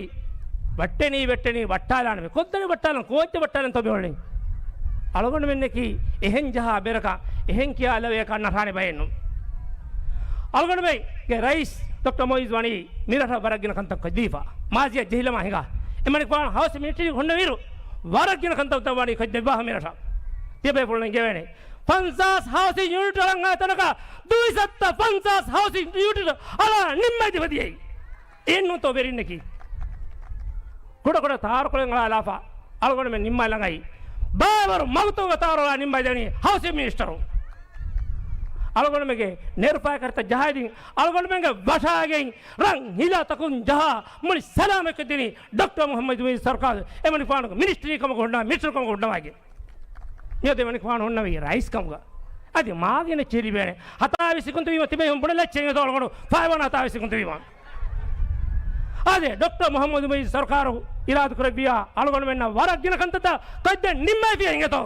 ވެއްޓެނީ، ވެއްޓެނީ، ވައްޓާލާނެ. ކޮންތަނެއް ވައްޓާލަން، ކޯއްޗެއް ވައްޓާލަންތޯ މި އުޅެނީ؟ އަޅުގަނޑުމެންނަކީ އެހެން ޖަހާ ބެރަކަށް، އެހެން ކިޔާ ލަވަޔަކަށް ނަށާނެ ބައެއް ނޫން. އަޅުގަނޑުމެންގެ ރައީސް ޑޮކްޓަރ މުޢިއްޒު ވަނީ މިރަށަށް ވަރަށް ގިނަ ކަންތައް ކޮށްދީފަ. މާޒީއަށް ޖެހިލަމާ ހިނގާ. އެމަނިކުފާނު ހައުސް މިނިސްޓްރީ ހުންނަވިއިރު ވަރަށް ގިނަ ކަންތައް ވަނީ ކޮށްދެއްވާފަ މިރަށަށް. ތިޔަބޭފުޅުން އިނގޭވޭނެ. ފަންސާސް ހައުސިން ޔުނިޓް އަޅަން އައި ތަނަކަށް ދުއިސައްތަ ފަންސާސް ހައުސިން ޔުނިޓް އަޅާ ނިންމައިދީފަ ދިޔައީ. އެހެންނޫންތޯ ވެރިންނަކީ؟ ކުޑަކުޑަ ތާރުކޮޅެއް އަޅާލާފަ އަޅުގަނޑުމެން ނިންމާލަނގައި، ބައިވަރު މަގުތަކުގަ ތާރު އަޅާ ނިންމައިދެނީ ހައުސިން މިނިސްޓަރު. އަޅުގަނޑުމެންގެ ނެރުފައިކަރިތައް ޖަހައިދިން، އަޅުގަނޑުމެންގެ ވަށާގެއިން ރަން ހިލާ ތަކުން ޖަހާ މުޅި ސަލާމަތްކޮށްދިނީ ޑޮކްޓަރ މުޙައްމަދު މުޢިއްޒު ސަރުކާރު. އެމަނިކުފާނުގެ މިނިސްޓްރީ ކަމަކަށް ހުންނަ، މިނިސްޓަރު ކަމަކަށް ހުންނަވައިގެން. މިއަދު އެމަނިކުފާނު ހުންނަވީ ރައީސް ކަމުގަ. އަދި މާގިނަ ޗިރިބޭނެ. ހަތާވީސް ސެކުންދު ވީމަ ތިބެ ބުނެލައްޗޭ އިނގޭތޯ އަޅުގަނޑު ފައިވަނަ ހަތާވީސް ސެކުންދު ވީމަ. އާދެ، ޑޮކްޓަރ މުޙައްމަދު މުޢިއްޒު ސަރުކާރު އިރާދަކުރެއްވިޔާ، އަޅުގަނޑުމެންނަށް ވަރަށް ގިނަ ކަންތައްތައް ކޮށްދޭން ނިންމައިފިޔާ އިނގޭތޯ.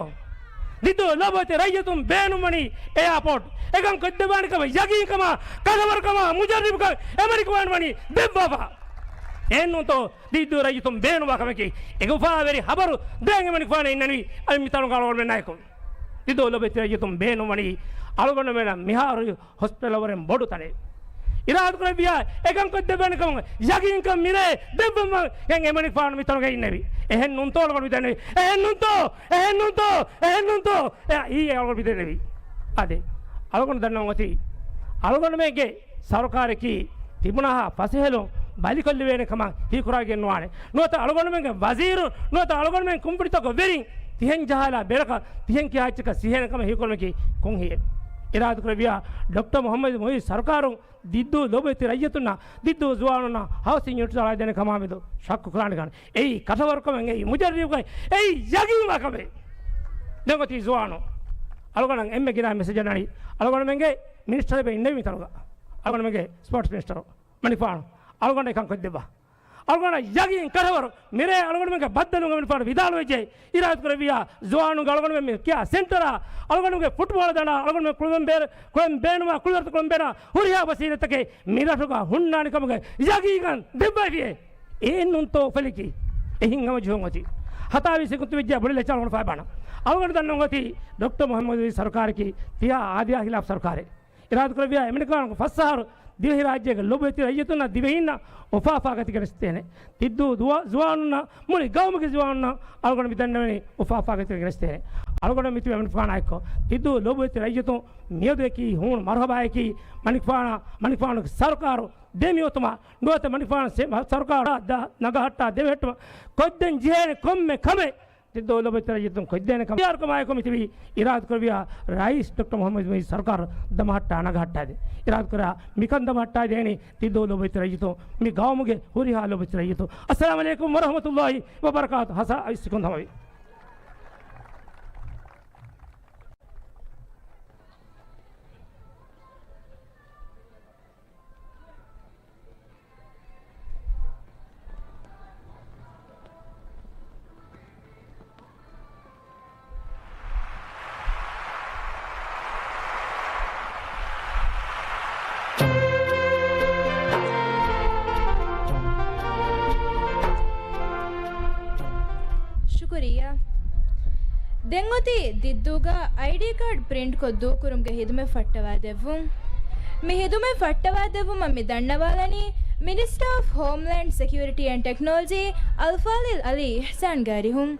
ދިއްދޫ ލޯބިވެތި ރައްޔިތުން ބޭނުންވަނީ އެއާޕޯޓް. އެކަން ކޮށްދެއްވާނެ ކަމަށް ޔަގީންކަމާ، ކަށަވަރުކަމާ، މުޖައްރިބުކަން އެމަނިކުފާނު ވަނީ ދެއްވާފަ. އެހެންނޫންތޯ؟ ދިއްދޫ ރައްޔިތުން ބޭނުންވާ ކަމަކީ. އެކުފާވެރި ހަބަރު ދޭން އެމަނިކުފާނަށް އިންނަނީ އަދި މިތަނުގަ އަޅުގަނޑުމެންނާއެކު. ދިއްދޫ ލޯބިވެތި ރައްޔިތުން ބޭނުންވަނީ އަޅުގަނޑުމެންނަށް މިހާރު ހޮސްޕިޓަލަށް ވަރަށް ބޮޑު ތަނެއް. އިރާދަކުރެއްވިޔާ އެކަން ކޮށްދެއްވާނެ ކަމަށް ޔަގީންކަން މިރޭ ދެއްވަމަށް އެމަނިކުފާނު މިތަނުގަ އިންނެވި. އެހެން ނޫންތޯ އަޅުގަނޑު މިދެންނެވި؟ އެހެން ނޫންތޯ؟ އެހެން ނޫންތޯ؟ އެހެން ނޫންތޯ؟ އެ، އީ އަޅުގަނޑު މިދެންނެވި. އާދެ، އަޅުގަނޑު ދަންނަވަން އޮތީ އަޅުގަނޑުމެންގެ ސަރުކާރަކީ ތިބުނާހާ ފަސޭހަލުން ބަލިކޮށްލެވޭނެ ކަމަށް ހީކުރާގެން ނުވާނެ. ނުވަތަ އަޅުގަނޑުމެންގެ ވަޒީރު، ނުވަތަ އަޅުގަނޑުމެން ކުންފުނިތަކުގެ ވެރިން ތިހެން ޖަހާލާ ބެރަކަށް ތިހެން ކިޔާ އެއްޗަކަށް ސިހޭނެ ކަމަށް ހީކުރުމަކީ ކޮން ހިއެއް؟ އިރާދަކުރެއްވިޔާ ޑޮކްޓަރ މުޙައްމަދު މުޢިއްޒު ސަރުކާރުން ދިއްދޫ ލޯބިވެތި ރައްޔިތުންނަށް، ދިއްދޫ ޒުވާނުންނަށް ހައުސިން ޔުނިޓް އަޅާދޭނެ ކަމާމެދު ޝައްކު ކުރާނެ ކަން. އެއީ ކަށަވަރުކަމެއް، އެއީ މުޖައްރިބުކަން، އެއީ ޔަގީންވާ ކަމެއް. ދެން އޮތީ ޒުވާނު. އަޅުގަނޑަށް އެންމެ ގިނަ މެސެޖެއް ނަނީ. އަޅުގަނޑުމެންގެ މިނިސްޓަރ އެބަ އިންނެވި މިތަނުގަ. އަޅުގަނޑުމެންގެ ސްޕޯޓްސް މިނިސްޓަރު މަނިކުފާނު އަޅުގަނޑަށް ކަން ކޮށްދެއްވާ. އަޅުގަނޑަށް ޔަގީން ކަށަވަރު މިރޭ އަޅުގަނޑުމެންގެ ބައްދަލުގަ މަނިކުފާނު ވިދާޅުވެއްޖެ. އިރާދަކުރެއްވިޔާ ޒުވާނުންގެ އަޅުގަނޑުމެން މި ކިޔާ ސެންޓަރާ، އަޅުގަނޑުމެންގެ ފުޓްބޯޅަ ދަނޑާ، އަޅުގަނޑުމެން ކުޅުމެން ބޭ-، ކުޅެން ބޭނުމާ، ކުޅިވަރުތަ ކުޅެން ބޭނުމާ ހުރިހާ ވަސީލަތްތަކެއް މި ރަށުގަ ހުންނާނެ ކަމުގެ ޔަގީން ދެއްވައިފިއޭ. އެއެއްނޫންތޯ އުފަލެކީ؟ އެހެން ހަމަޖެހުން އޮތީ. ހަތާވީސް އެކުންތު ވެއްޖެ ބޮޑެލެއްޗަށް އަޅުގަނޑު ފައިބާނަ. އަޅުގަނޑު ދަންނަން އޮތީ ޑޮކްޓަރ މުހައްމަދު މުއިއްޒު ސަރުކާރަކީ ތިޔާ އާދަޔާ ހިލާފް ސަރުކާރެއް. އިރާދަކުރެއްވިޔާ އެމަނިކުފާނު ފަސް އަހަރު ދިވެހިރާއްޖޭގެ ލޮބުވެތި ރައްޔިތުންނަށް ދިވެހީންނަށް އުފާ އުފާގަތި ގެނެސްދޭނެ. ތިއްދޫ ދުވާ-، ޒުވާނުންނަށް މުޅި ގައުމުގެ ޒުވާނުންނަށް އަޅުގަނޑު މި ދަންނަވަނީ އުފާ އުފާގަތި ގެނެސްދޭނެ. އަޅުގަނޑު މިތިބެ އެމަނިކުފާނާއެއްކޮށް ތިއްދޫ ލޮބުވެތި ރައްޔިތުން މިއަދު އެކީ ހޫނު މަރުހަބާއެކީ މަނިކުފާނާ، މަނިކުފާނުގެ ސަރުކާރު ދެމިއޮތުމަށް ނުވަތަ މަނިކުފާނު ސެ-، ސަރުކާރާ ދަ-، ނަގަހައްޓާ ދެމެހެއްޓުމަށް ކޮށްދޭން ޖެހޭނެ ކޮންމެ ކަމެއް ތިއްދޫ ލޮބުވެތި ރައްޔިތުން ކޮށްދޭނެ ކަމަށް ތިޔާރުކަމާއެކު މިތިބީ އިރާދަކުރެއްވިޔާ ރައީސް ޑޮކްޓަރ މުހައްމަދު މުއިއްޒު ސަރުކާރު ދަމަހައްޓާ ނަގަހައްޓާދޭން. އިރާދަކުރާ މިކަން ދަމަހައްޓާދޭނީ ތިއްދޫ ލޮބުވެތި ރައްޔިތުން، މި ގައުމުގެ ހުރިހާ ލޮބުވެތި ރައްޔިތުން. އައްސަލާމު ޢަލައިކުމް ވަރަޙްމަތުﷲ ވަބަރަކާތު. ހަސަ އައިސް ކުން ހަމަވި. ޝުކުރިއްޔާ. ދެން އޮތީ ދިއްދޫގަ އައިޑީ ކާޑް ޕްރިންޓްކޮށް ދޫކުރުމުގެ ހިދުމަތް ފައްޓަވާދެއްވުން. މި ހިދުމަތް ފައްޓަވާދެއްވުމަށް މި ދަންނަވާލަނީ މިނިސްޓަރ އޮފް ހޯމްލޭންޑް ސެކިއުރިޓީ އެންޑް ޓެކްނޮލޮޖީ އަލްފާޟިލް ޢަލީ އިޙްސާންގެ އަރިހުން.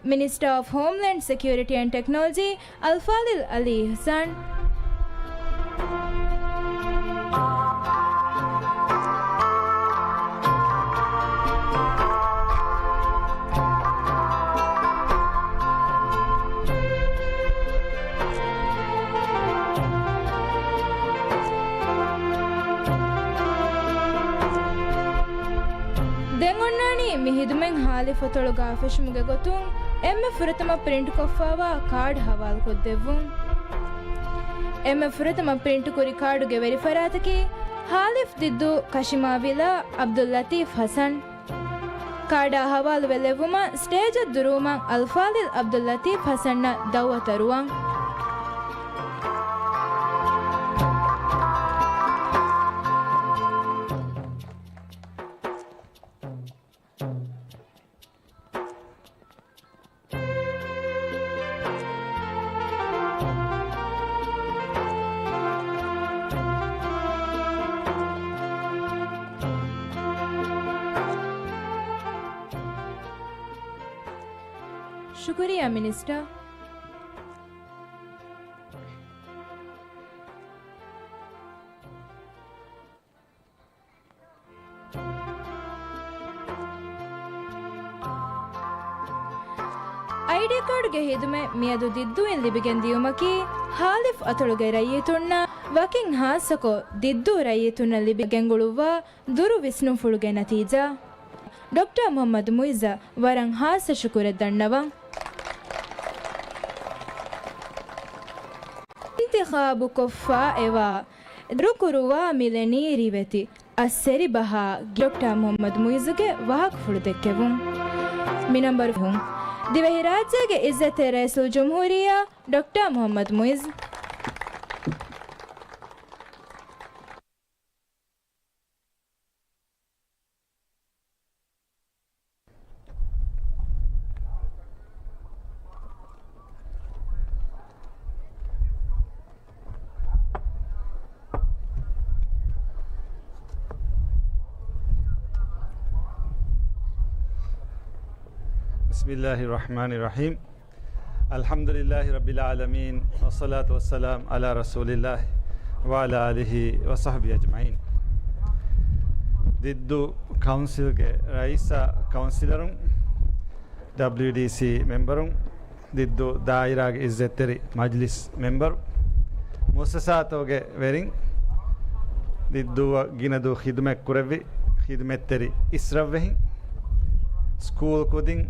މިނިސްޓަރ އޮފް ހޯމްލޭންޑް ސެކިއުރިޓީ އެންޑް ޓެކްނޮލޮޖީ އަލްފާޟިލް ޢަލީ އިޙްސާން. ދެން އޮންނާނީ މި ހިދުމަތް ހާލިފް އަތޮޅުގަ ފެށުމުގެ ގޮތުން އެންމެ ފުރަތަމަ ޕްރިންޓްކޮށްފައިވާ ކާޑް ހަވާލުކޮށްދެއްވުން. އެންމެ ފުރަތަމަ ޕްރިންޓްކުރި ކާޑުގެ ވެރިފަރާތަކީ ހާލިފް ދިއްދޫ ކަށިމާވިލާ ޢަބްދުއްލަތީފް ޙަސަން. ކާޑާ ހަވާލުވެލެއްވުމަށް ސްޓޭޖަށް ދުރުވުމަށް އަލްފާޟިލް ޢަބްދުއްލަތީފް ޙަސަންއަށް ދަޢުވަތު އަރުވަން. ޝުކުރިއްޔާ މިނިސްޓަރ. އައިޑީ ކާޑުގެ ހިދުމަތް މިއަދު ދިއްދޫއިން ލިބިގެން ދިޔުމަކީ، ހާލިފް އަތޮޅުގެ ރައްޔިތުންނަށް ވަކިން ހާއްސަކޮށް ދިއްދޫ ރައްޔިތުންނަށް ލިބި ގެންގުޅުއްވާ ދުރު ވިސްނުންފުޅުގެ ނަތީޖާ. ޑޮކްޓަރ މުޙައްމަދު މުޢިއްޒަށް ވަރަށް ހާއްސަ ޝުކުރެއް ދަންނަވަން. އިންތިޚާބުކޮށްފަ އެވާ ދުރުކުރުވާ މިލެނީ ރިވެތި އައްސެރި ބަހާ ޑޮކްޓަރ މުޙައްމަދު މުޢިއްޒުގެ ވާހަކަފުޅު ދެއްކެވުން. މި ނަންބަރު ހުން. ދިވެހިރާއްޖޭގެ އިއްޒަތްތެރި ރައީސުލްޖުމްހޫރިއްޔާ ޑޮކްޓަރ މުޙައްމަދު މުޢިއްޒު. بسم الله الرحمن الرحيم. الحمد لله رب العالمين، والصلاة والسلام على رسول الله وعلى آله وصحبه أجمعين. ދިއްދޫ ކައުންސިލްގެ ރައީސާ ކައުންސިލަރުން، ޑަބްލިޔުޑީސީ މެމްބަރުން، ދިއްދޫ ދާއިރާގެ އިއްޒަތްތެރި މަޖްލިސް މެމްބަރު، މުއައްސަސާތަކުގެ ވެރިން، ދިއްދޫއަށް ގިނަ ދުވަހު ޚިދުމަތް ކުރެއްވި ޚިދުމަތްތެރި އިސްރަށްވެހިން، ސްކޫލް ކުދިން،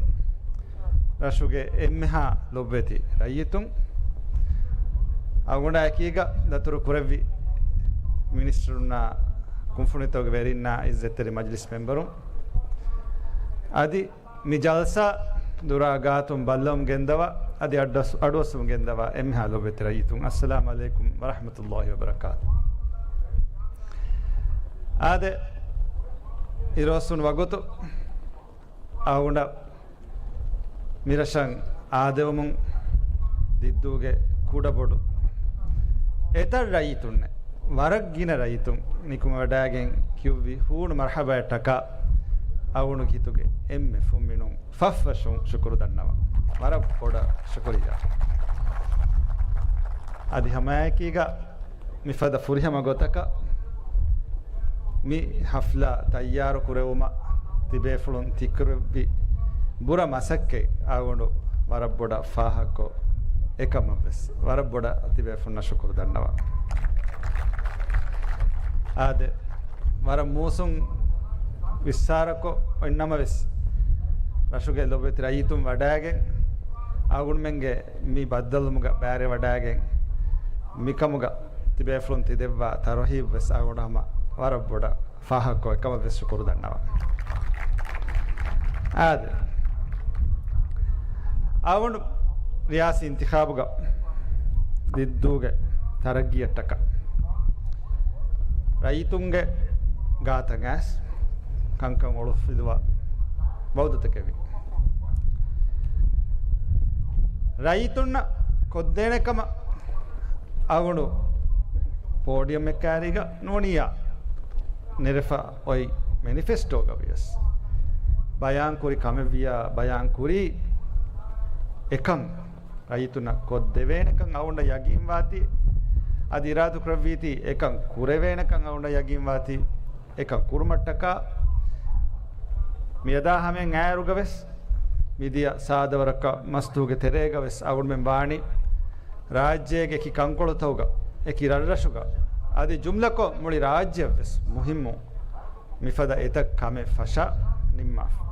ރަށުގެ އެންމެހާ ލޮބުވެތި ރައްޔިތުން، އަޅުގަނޑާ އެކީގަ ދަތުރު ކުރެއްވި މިނިސްޓަރުންނާ، ކުންފުނިތަކުގެ ވެރިންނާ، އިއްޒަތްތެރި މަޖިލިސް މެމްބަރުން، އަދި މި ޖަލްސާ ދުރާ ގާތުން ބައްލަވަމުން ގެންދަވާ، އަދި އަޑުއަސް-، އަޑުއައްސަމުން ގެންދަވާ އެންމެހާ ލޮބުވެތި ރައްޔިތުން، އައްސަލާމު ޢަލައިކުމް ވަރަޙްމަތުﷲި ވަބަރަކާތު. އާދެ، އިރުއޮއްސުނު ވަގުތު އަޅުގަނޑަށް މިރަށަށް އާދެވުމުން ދިއްދޫގެ ކުޑަބޮޑު އެތައް ރައްޔިތުންނެއް، ވަރަށް ގިނަ ރައްޔިތުން ނިކުމެވަޑައިގެން ކިޔުއްވި ހޫނު މަރްޙަބާއަށްޓަކާ އަޅުގަނޑުގެ ހިތުގެ އެންމެ ފުންމިނުން ފަށްފަށުން ޝުކުރު ދަންނަވަން. ވަރަށް ބޮޑަށް ޝުކުރިއްޔާ. އަދި ހަމައެކީގަ މިފަދަ ފުރިހަމަ ގޮތަކަށް މި ޙަފްލާ ތައްޔާރު ކުރެވުމަށް ތިބޭފުޅުން ތިކުރެއްވި ބުރަ މަސައްކަތް އަޅުގަނޑު ވަރަށް ބޮޑަށް ފާހަގަކޮށް، އެކަމަށްވެސް ވަރަށް ބޮޑަށް ތިބޭފުންނަށް ޝުކުރު ދަންނަވަން. އާދެ، ވަރަށް މޫސުން ވިއްސާރަކޮށް އޮތްނަމަވެސް، ރަށުގެ ލޮބުވެތި ރައްޔިތުން ވަޑައިގެން، އަޅުގަނޑުމެންގެ މި ބައްދަލުވުމުގަ ބައިވެރިވަޑައިގެން، މިކަމުގަ ތިބޭފުޅުން ތިދެއްވާ ތަރުހީބުވެސް އަޅުގަނޑު ހަމަ ވަރަށް ބޮޑަށް ފާހަގަކޮށް، އެކަމަށްވެސް ޝުކުރު ދަންނަވަން. އާދެ، އަޅުގަނޑު ރިޔާސީ އިންތިޚާބުގަ ދިއްދޫގެ ތަރައްގީއަށްޓަކާ ރައްޔިތުންގެ ގާތަށް އައިސް ކަންކަން އޮޅުފިލުވާ ވައުދުތަކެއް ވި. ރައްޔިތުންނަށް ކޮށްދޭނެ ކަމަށް އަޅުގަނޑު ޕޯޑިއަމެއް ކައިރީގަ ނޫނިއްޔާ ނެރެފަ އޮތް މެނިފެސްޓޯގަ ވިޔަސް، ބަޔާންކުރި ކަމެއްވިއްޔާ، ބަޔާންކުރީ އެކަން ރައްޔިތުންނަށް ކޮށްދެވޭނެކަން އަޅުގަނޑަށް ޔަގީންވާތީ، އަދި އިރާދަކުރެއްވީތީ އެކަން ކުރެވޭނެކަން އަޅުގަނޑަށް ޔަގީންވާތީ، އެކަން ކުރުމަށްޓަކާ މިއަދާ ހަމައިން އައިރުގަވެސް، މިދިޔަ ސާދަވަރަކަށް މަސްދުވުގެ ތެރޭގަވެސް އަޅުގަނޑުމެން ވާނީ ރާއްޖޭގެ އެކި ކަންކޮޅުތަކުގަ، އެކި ރަށްރަށުގަ، އަދި ޖުމްލަކޮށް މުޅި ރާއްޖެއަށްވެސް މުހިއްމު މިފަދަ އެތައް ކަމެއް ފަށާ ނިންމާފަ.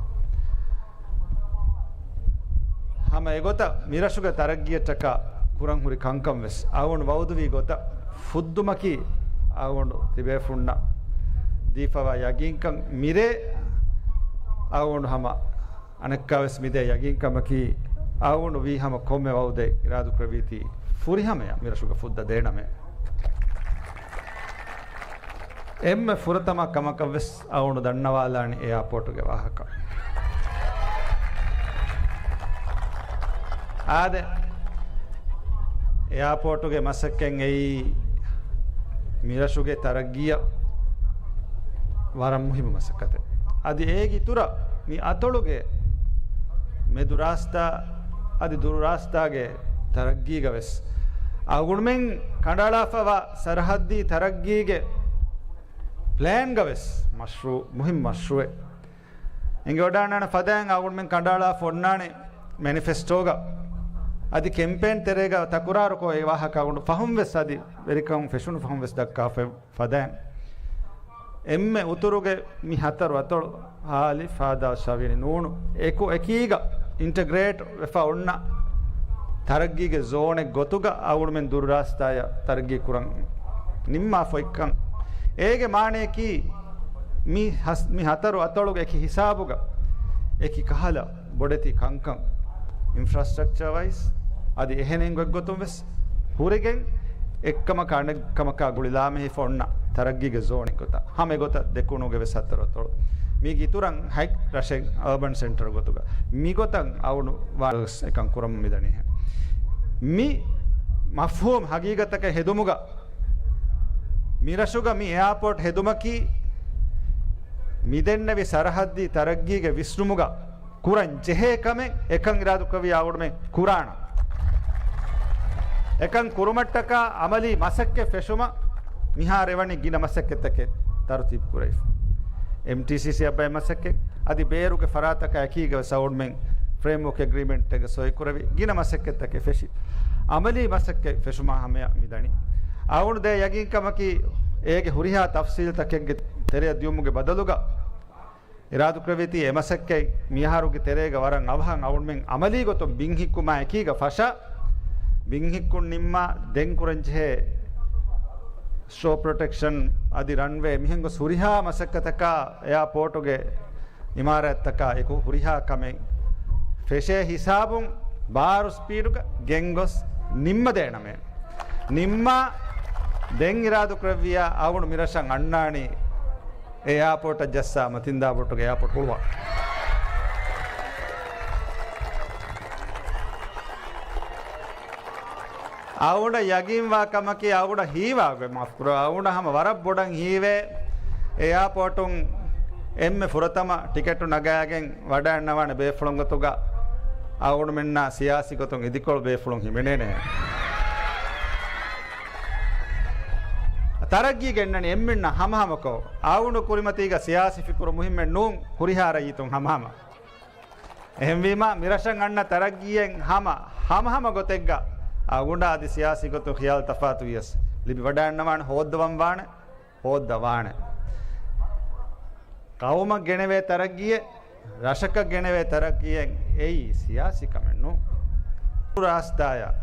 ހަމަ އެގޮތަށް މިރަށުގެ ތަރައްގީއަށްޓަކާ ކުރަން ހުރި ކަންކަން ވެސް އަޅުގަނޑު ވައުދުވީ ގޮތަށް ފުއްދުމަކީ އަޅުގަނޑު ތިބޭފުންނަށް ދީފަވާ ޔަގީންކަން މިރޭ އަޅުގަނޑު ހަމަ އަނެއްކާވެސް މިދޭ ޔަގީންކަމަކީ، އަޅުގަނޑު ވީ ހަމަ ކޮންމެ ވައުދެއް އިރާދުކުރެއްވީތީ ފުރިހަމަޔަށް މިރަށުގަ ފުއްދަ ދޭނަމޭ. އެންމެ ފުރަތަމަ ކަމަކަށްވެސް އަޅުގަނޑު ދަންނަވާލާނީ އެއާޕޯޓުގެ ވާހަކަ. އާދެ، އެއާޕޯޓުގެ މަސައްކަތް އެއީ މިރަށުގެ ތަރައްގީއަށް ވަރަށް މުހިއްމު މަސައްކަތެއް. އަދި އޭގެ އިތުރަށް މި އަތޮޅުގެ މެދުރާސްތާ އަދި ދުރުރާސްތާގެ ތަރައްގީގަވެސް އަޅުގަނޑުމެން ކަނޑައަޅާފަވާ ސަރަހައްދީ ތަރައްގީގެ ޕްލޭންގަވެސް މަޝްރޫ-، މުހިއްމު މަޝްރޫއެއް. އެނގިވަޑާންނާނެ ފަދައިން އަޅުގަނޑުމެން ކަނޑައަޅާފަ އޮންނާނެ މެނިފެސްޓޯގަ އަދި ކެމްޕޭން ތެރޭގަ ތަކުރާރުކޮށް އެ ވާހަކަ އަޅުގަނޑު ފަހުން ވެސް އަދި ވެރިކަމުން ފެށުނު ފަހުން ވެސް ދައްކާފަ ފަދައިން. އެންމެ އުތުރުގެ މި ހަތަރު އަތޮޅު ހާލި ފާދާ ޝަވިނި ނޫނު އެކު އެކީގަ އިންޓަގްރޭޓް ވެފަ އޮންނަ ތަރައްގީގެ ޒޯނެއް ގޮތުގަ އަޅުގަނޑުމެން ދުރުރާސްތާޔަށް ތަރައްގީ ކުރަން ނިންމާފަ އޮތްކަން. އޭގެ މާނަޔަކީ މި ހަސް-، މި ހަތަރު އަތޮޅުގެ އެކި ހިސާބުގަ އެކި ކަހަލަ ބޮޑެތި ކަންކަން އިންފްރާސްޓްރަކްޗަރ ވައިސް އަދި އެހެނެއް ގޮތްގޮތުން ވެސް ހުރެގެން އެއްކަމަކާ އަނެއްކަމަކާ ގުޅިލާމެހިފަ އޮންނަ ތަރައްގީގެ ޒޯނެއް ގޮތަށް ހަމަ އެގޮތަށް ދެކުނުގެ ވެސް ހަތަރު އަތޮޅު މީގެ އިތުރަށް ހަތް ރަށެއް އަރބަން ސެންޓަރ ގޮތުގަ މިގޮތަށް އަޅުގަނޑު ވާރަސް އެކަން ކުރަމުން މިދަނީހެން. މި މަފްހޫމް ހަގީގަތަކަށް ހެދުމުގަ މިރަށުގަ މި އެއާޕޯޓް ހެދުމަކީ މިދެންނެވި ސަރަހައްދީ ތަރައްގީގެ ވިސްނުމުގަ ކުރަން ޖެހޭ ކަމެއް އެކަން އިރާދުކުރެއްވި އަޅުގަނޑުމެން ކުރާނަން. އެކަން ކުރުމަށްޓަކާ އަމަލީ މަސައްކަތް ފެށުމަށް މިހާރު އެވަނީ ގިނަ މަސައްކަތްތަކެއް ތަރުތީބު ކުރެވިފަ. އެމްޓީސީސީ އަށް ބައެއް މަސައްކަތް އަދި ބޭރުގެ ފަރާތަކާ އެކީގަ ވެސް އަޅުގަނޑުމެން ފްރޭމްވޯކް އެގްރީމެންޓެއްގަ ސޮއިކުރެވި ގިނަ މަސައްކަތްތަކެއް ފެށި. އަމަލީ މަސައްކަތް ފެށުމާ ހަމަޔަށް މިދަނީ. އަޅުގަނޑު ދޭ ޔަގީންކަމަކީ އޭގެ ހުރިހާ ތަފްސީލްތަކެއްގެ ތެރެއަށް ދިޔުމުގެ ބަދަލުގަ އިރާދުކުރެއްވީތީ އެ މަސައްކަތް މިއަހަރުގެ ތެރޭގަ ވަރަށް އަވަހަށް އަޅުގަނޑުމެން އަމަލީ ގޮތުން ބިން ހިއްކުމާ އެކީގަ ފަށާ، ބިން ހިއްކުން ނިންމާ ދެން ކުރަންޖެހޭ ސްޓޯ ޕްރޮޓެކްޝަން އަދި ރަންވޭ މިހެން ގޮސް ހުރިހާ މަސައްކަތަކާ އެއާޕޯޓުގެ އިމާރާތްތަކާ އެކު ހުރިހާ ކަމެއް ފެށޭ ހިސާބުން ބާރު ސްޕީޑުގަ ގެންގޮސް ނިންމަދޭނަމޭ. ނިންމާ ދެން އިރާދުކުރެއްވިއްޔާ އަޅުގަނޑު މިރަށަށް އަންނާނީ އެއާޕޯޓަށް ޖައްސާ މަތިންދާ ބޮޓުގެ އެއާޕޯޓް ހުޅުވާ. އަޅުގަނޑަށް ޔަގީންވާ ކަމަކީ، އަޅުގަނޑަށް ހީވާގޮތް މާފުކުރާ، އަޅުގަނޑަށް ހަމަ ވަރަށް ބޮޑަށް ހީވޭ، އެއާޕޯޓުން އެންމެ ފުރަތަމަ ޓިކެޓު ނަގާގެން ވަޑައިގަންނަވާނެ ބޭފުޅުން ގޮތުގަ އަޅުގަނޑުމެންނާ ސިޔާސީ ގޮތުން އިދިކޮޅު ބޭފުޅުން ހިމެނޭނެ. ތަރައްގީ ގެންނަނީ އެންމެންނަށް ހަމަހަމަކޮށް، އަޅުގަނޑު ކުރިމަތީގަ ސިޔާސީ ފިކުރު މުހިއްމެއް ނޫން، ހުރިހާ ރައްޔިތުން ހަމަހަމަ. އެހެންވީމަ، މިރަށަށް އަންނަ ތަރައްގީއެއް ހަމަ، ހަމަހަމަ ގޮތެއްގަ އަޅުގަނޑާ އަދި ސިޔާސީ ގޮތުން ޚިޔާލު ތަފާތު ވިޔަސް، ލިބިވަޑައިގަންނަވާނެ، ހޯއްދަވަން ވާނެ، ހޯއްދަވާނެ. ޤައުމަށް ގެނެވޭ ތަރައްގީއެއް، ރަށަކަށް ގެނެވޭ ތަރައްގީއެއް އެއީ ސިޔާސީ ކަމެއް ނޫން. ރާސްތާޔަށް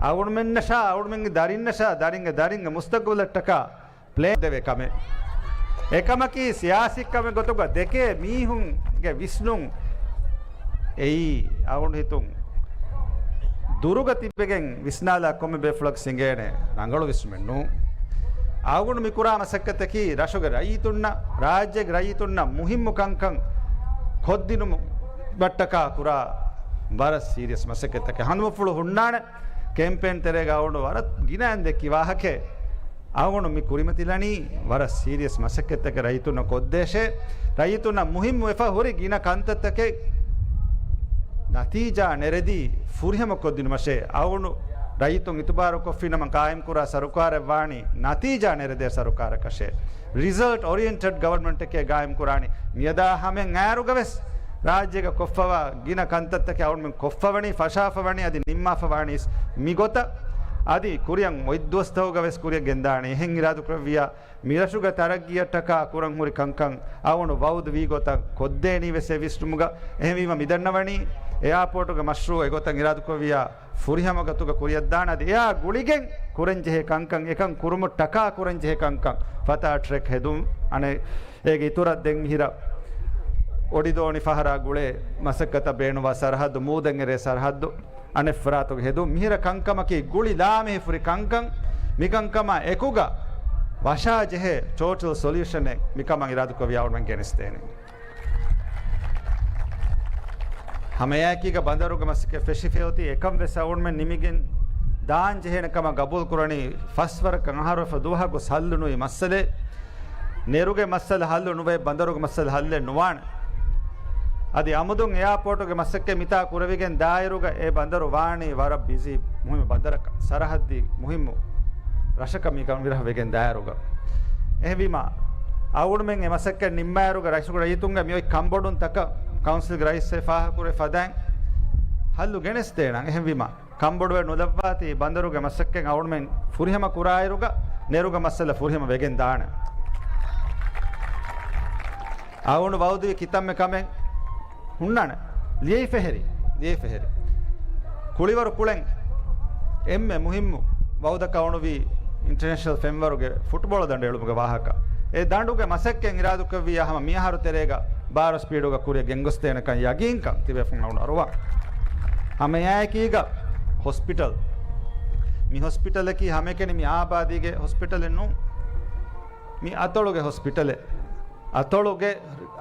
އަޅުގަނޑުމެންނަށާ، އަޅުގަނޑުމެންގެ ދަރިންނަށާ، ދަރިންގެ ދަރިންގެ މުސްތަގުބަލަށްޓަކާ ޕްލޭން ދެވޭ ކަމެއް. އެކަމަކީ ސިޔާސީ ކަމެއް ގޮތުގަ ދެކޭ މީހުންގެ ވިސްނުން އެއީ އަޅުގަނޑު ހިތުން ދުރުގަ ތިބެގެން ވިސްނާލާ ކޮންމެ ބޭފުޅަކަށް އެނގޭނެ ރަނގަޅު ވިސްނުމެއް ނޫން. އަޅުގަނޑު މިކުރާ މަސައްކަތަކީ ރަށުގެ ރައްޔިތުންނަށް، ރާއްޖޭގެ ރައްޔިތުންނަށް މުހިއްމު ކަންކަން ކޮށްދިނުމަށްޓަކާ ކުރާ ވަރަށް ސީރިއަސް މަސައްކަތްތަކެއް. ހަނދުމަފުޅު ހުންނާނެ ކެމްޕޭން ތެރޭގަ އަޅުގަނޑު ވަރަށް ގިނައިން ދެއްކި ވާހަކައެއް. އަޅުގަނޑު މި ކުރިމަތިލަނީ ވަރަށް ސީރިއަސް މަސައްކަތްތަކެއް ރައްޔިތުންނަށް ކޮށްދޭށޭ، ރައްޔިތުންނަށް މުހިއްމުވެފަ ހުރި ގިނަ ކަންތައްތަކެއް ނަތީޖާ ނެރެދީ ފުރިހަމަކޮށްދިނުމަށޭ. އަޅުގަނޑު ރައްޔިތުން އިތުބާރުކޮށްފިނަމަ ޤާއިމްކުރާ ސަރުކާރެއް ވާނީ ނަތީޖާ ނެރެދޭ ސަރުކާރަކަށޭ. ރިޒަލްޓް އޯރިއެންޓެޑް ގަވަރންމަންޓެކޭ ގާއިމްކުރާނީ. މިއަދާ ހަމައަށް އައިރުގަވެސް ރާއްޖޭގަ ކޮށްފަވާ ގިނަ ކަންތައްތަކެއް އަޅުގަނޑުމެން ކޮށްފަވަނީ، ފަށާފަވަނީ، އަދި ނިންމާފަވާނީސް މިގޮތަށް. އަދި ކުރިއަށް އޮތްދުވަސްތަކުގަވެސް ކުރިއަށް ގެންދާނީ. އެހެން އިރާދުކުރެއްވިއްޔާ، މިރަށުގެ ތަރައްގީއަށްޓަކާ ކުރަން ހުރި ކަންކަން އަޅުގަނޑު ވައުދު ވީ ގޮތަށް ކޮށްދޭނީ ވެސް އެ ވިސްނުމުގަ. އެހެންވީމަ މިދަންނަވަނީ އެއާޕޯޓުގެ މަޝްރޫއު އެގޮތަށް އިރާދުކުރެއްވިއްޔާ، ފުރިހަމަ ގޮތުގަ ކުރިއަށްދާނެ. އަދި އެއާ ގުޅިގެން ކުރަންޖެހޭ ކަންކަން އެކަން ކުރުމަށްޓަކާ ކުރަންޖެހޭ ކަންކަން، ފަތާ ޓްރެކް ހެދުން، އަނެއް އޭގެ އިތުރަށް ދެން މިހިރަ އޮޑިދޯނި ފަހަރާ ގުޅޭ މަސައްކަތަށް ބޭނުންވާ ސަރަހައްދު، މޫދެން އެރޭ ސަރަހައްދު، އަނެއް ފަރާތުގެ ހެދުން، މިހިރަ ކަންކަމަކީ ގުޅި ލާމެހިފުރި ކަންކަން. މިކަންކަމާ އެކުގަ ވަށާޖެހޭ ޓޯޓަލް ސޮލިއުޝަނެއް މިކަމަށް އިރާދަކުރެއްވިއްޔާ އަޅުގަނޑުމެން ގެނެސްދޭނެ. ހަމައެއާއެކީގަ ބަނދަރުގެ މަސައްކަތް ފެށިފައި އޮތީ އެކަން ވެސް އަޅުގަނޑުމެން ނިމިގެން ދާން ޖެހޭނެ ކަމަށް ގަބޫލު ކުރަނީ. ފަސް ވަރަކަށް އަހަރުވެފަ ދުވަހަށް ގޮސް ހައްލު ނުވި މައްސަލައެއް. ނެރުގެ މައްސަލަ ހައްލު ނުވޭ، ބަނދަރުގެ މައްސަލަ ހައްލެއް ނުވާނެ. އަދި އަމުދުން އެއާޕޯޓުގެ މަސައްކަތް މިތާ ކުރެވިގެން ދާއިރުގަ އެ ބަނދަރު ވާނީ ވަރަށް ބިޒީ މުހިއްމު ބަނދަރަކަށް، ސަރަހައްދީ މުހިއްމު ރަށަކަށް މި ކަން ވިރަހަ ވެގެން ދާއިރުގަ. އެހެންވީމަ، އަޅުގަނޑުމެން އެ މަސައްކަތް ނިންމާއިރުގަ ރަށުގެ ރައްޔިތުންގެ މިއޮތް ކަންބޮޑުންތަކަށް ކައުންސިލްގެ ރައީސް ފާހަގަކުރެ ފަދައިން ހައްލު ގެނެސްދޭނަން. އެހެންވީމަ، ކަންބޮޑުވެ ނުލައްވާތީ ބަނދަރުގެ މަސައްކަތް އަޅުގަނޑުމެން ފުރިހަމަ ކުރާއިރުގަ، ނެރުގެ މައްސަލަ ފުރިހަމަ ވެގެން ދާނެ. އަޅުގަނޑު ވައުދުވި ކިތަންމެ ކަމެއް ހުންނާނެ. ލިޔެފަހެރި، ލިޔެފަހެރި. ކުޅިވަރު ކުޅެން އެންމެ މުހިއްމު ވައުދަކަށް އޮނުވީ އިންޓަރނޭޝަނަލް ފެންވަރުގެ ފުޓްބޯޅަ ދަނޑު އެޅުމުގެ ވާހަކަ. އެ ދަނޑުގެ މަސައްކަތް އިރާދުކުރެއްވިއްޔާ ހަމަ މިއަހަރު ތެރޭގަ ބާރަ ސްޕީޑުގަ ކުރިއަށް ގެންގޮސްދޭނެކަން ޔަގީންކަން ތިބޭފުން އަޅުގަނޑު އަރުވާ. ހަމައެއާއެކީގަ ހޮސްޕިޓަލް. މި ހޮސްޕިޓަލަކީ ހަމައެކަނި މި އާބާދީގެ ހޮސްޕިޓަލެއް ނޫން. މި އަތޮޅުގެ ހޮސްޕިޓަލެއް. އަތޮޅުގެ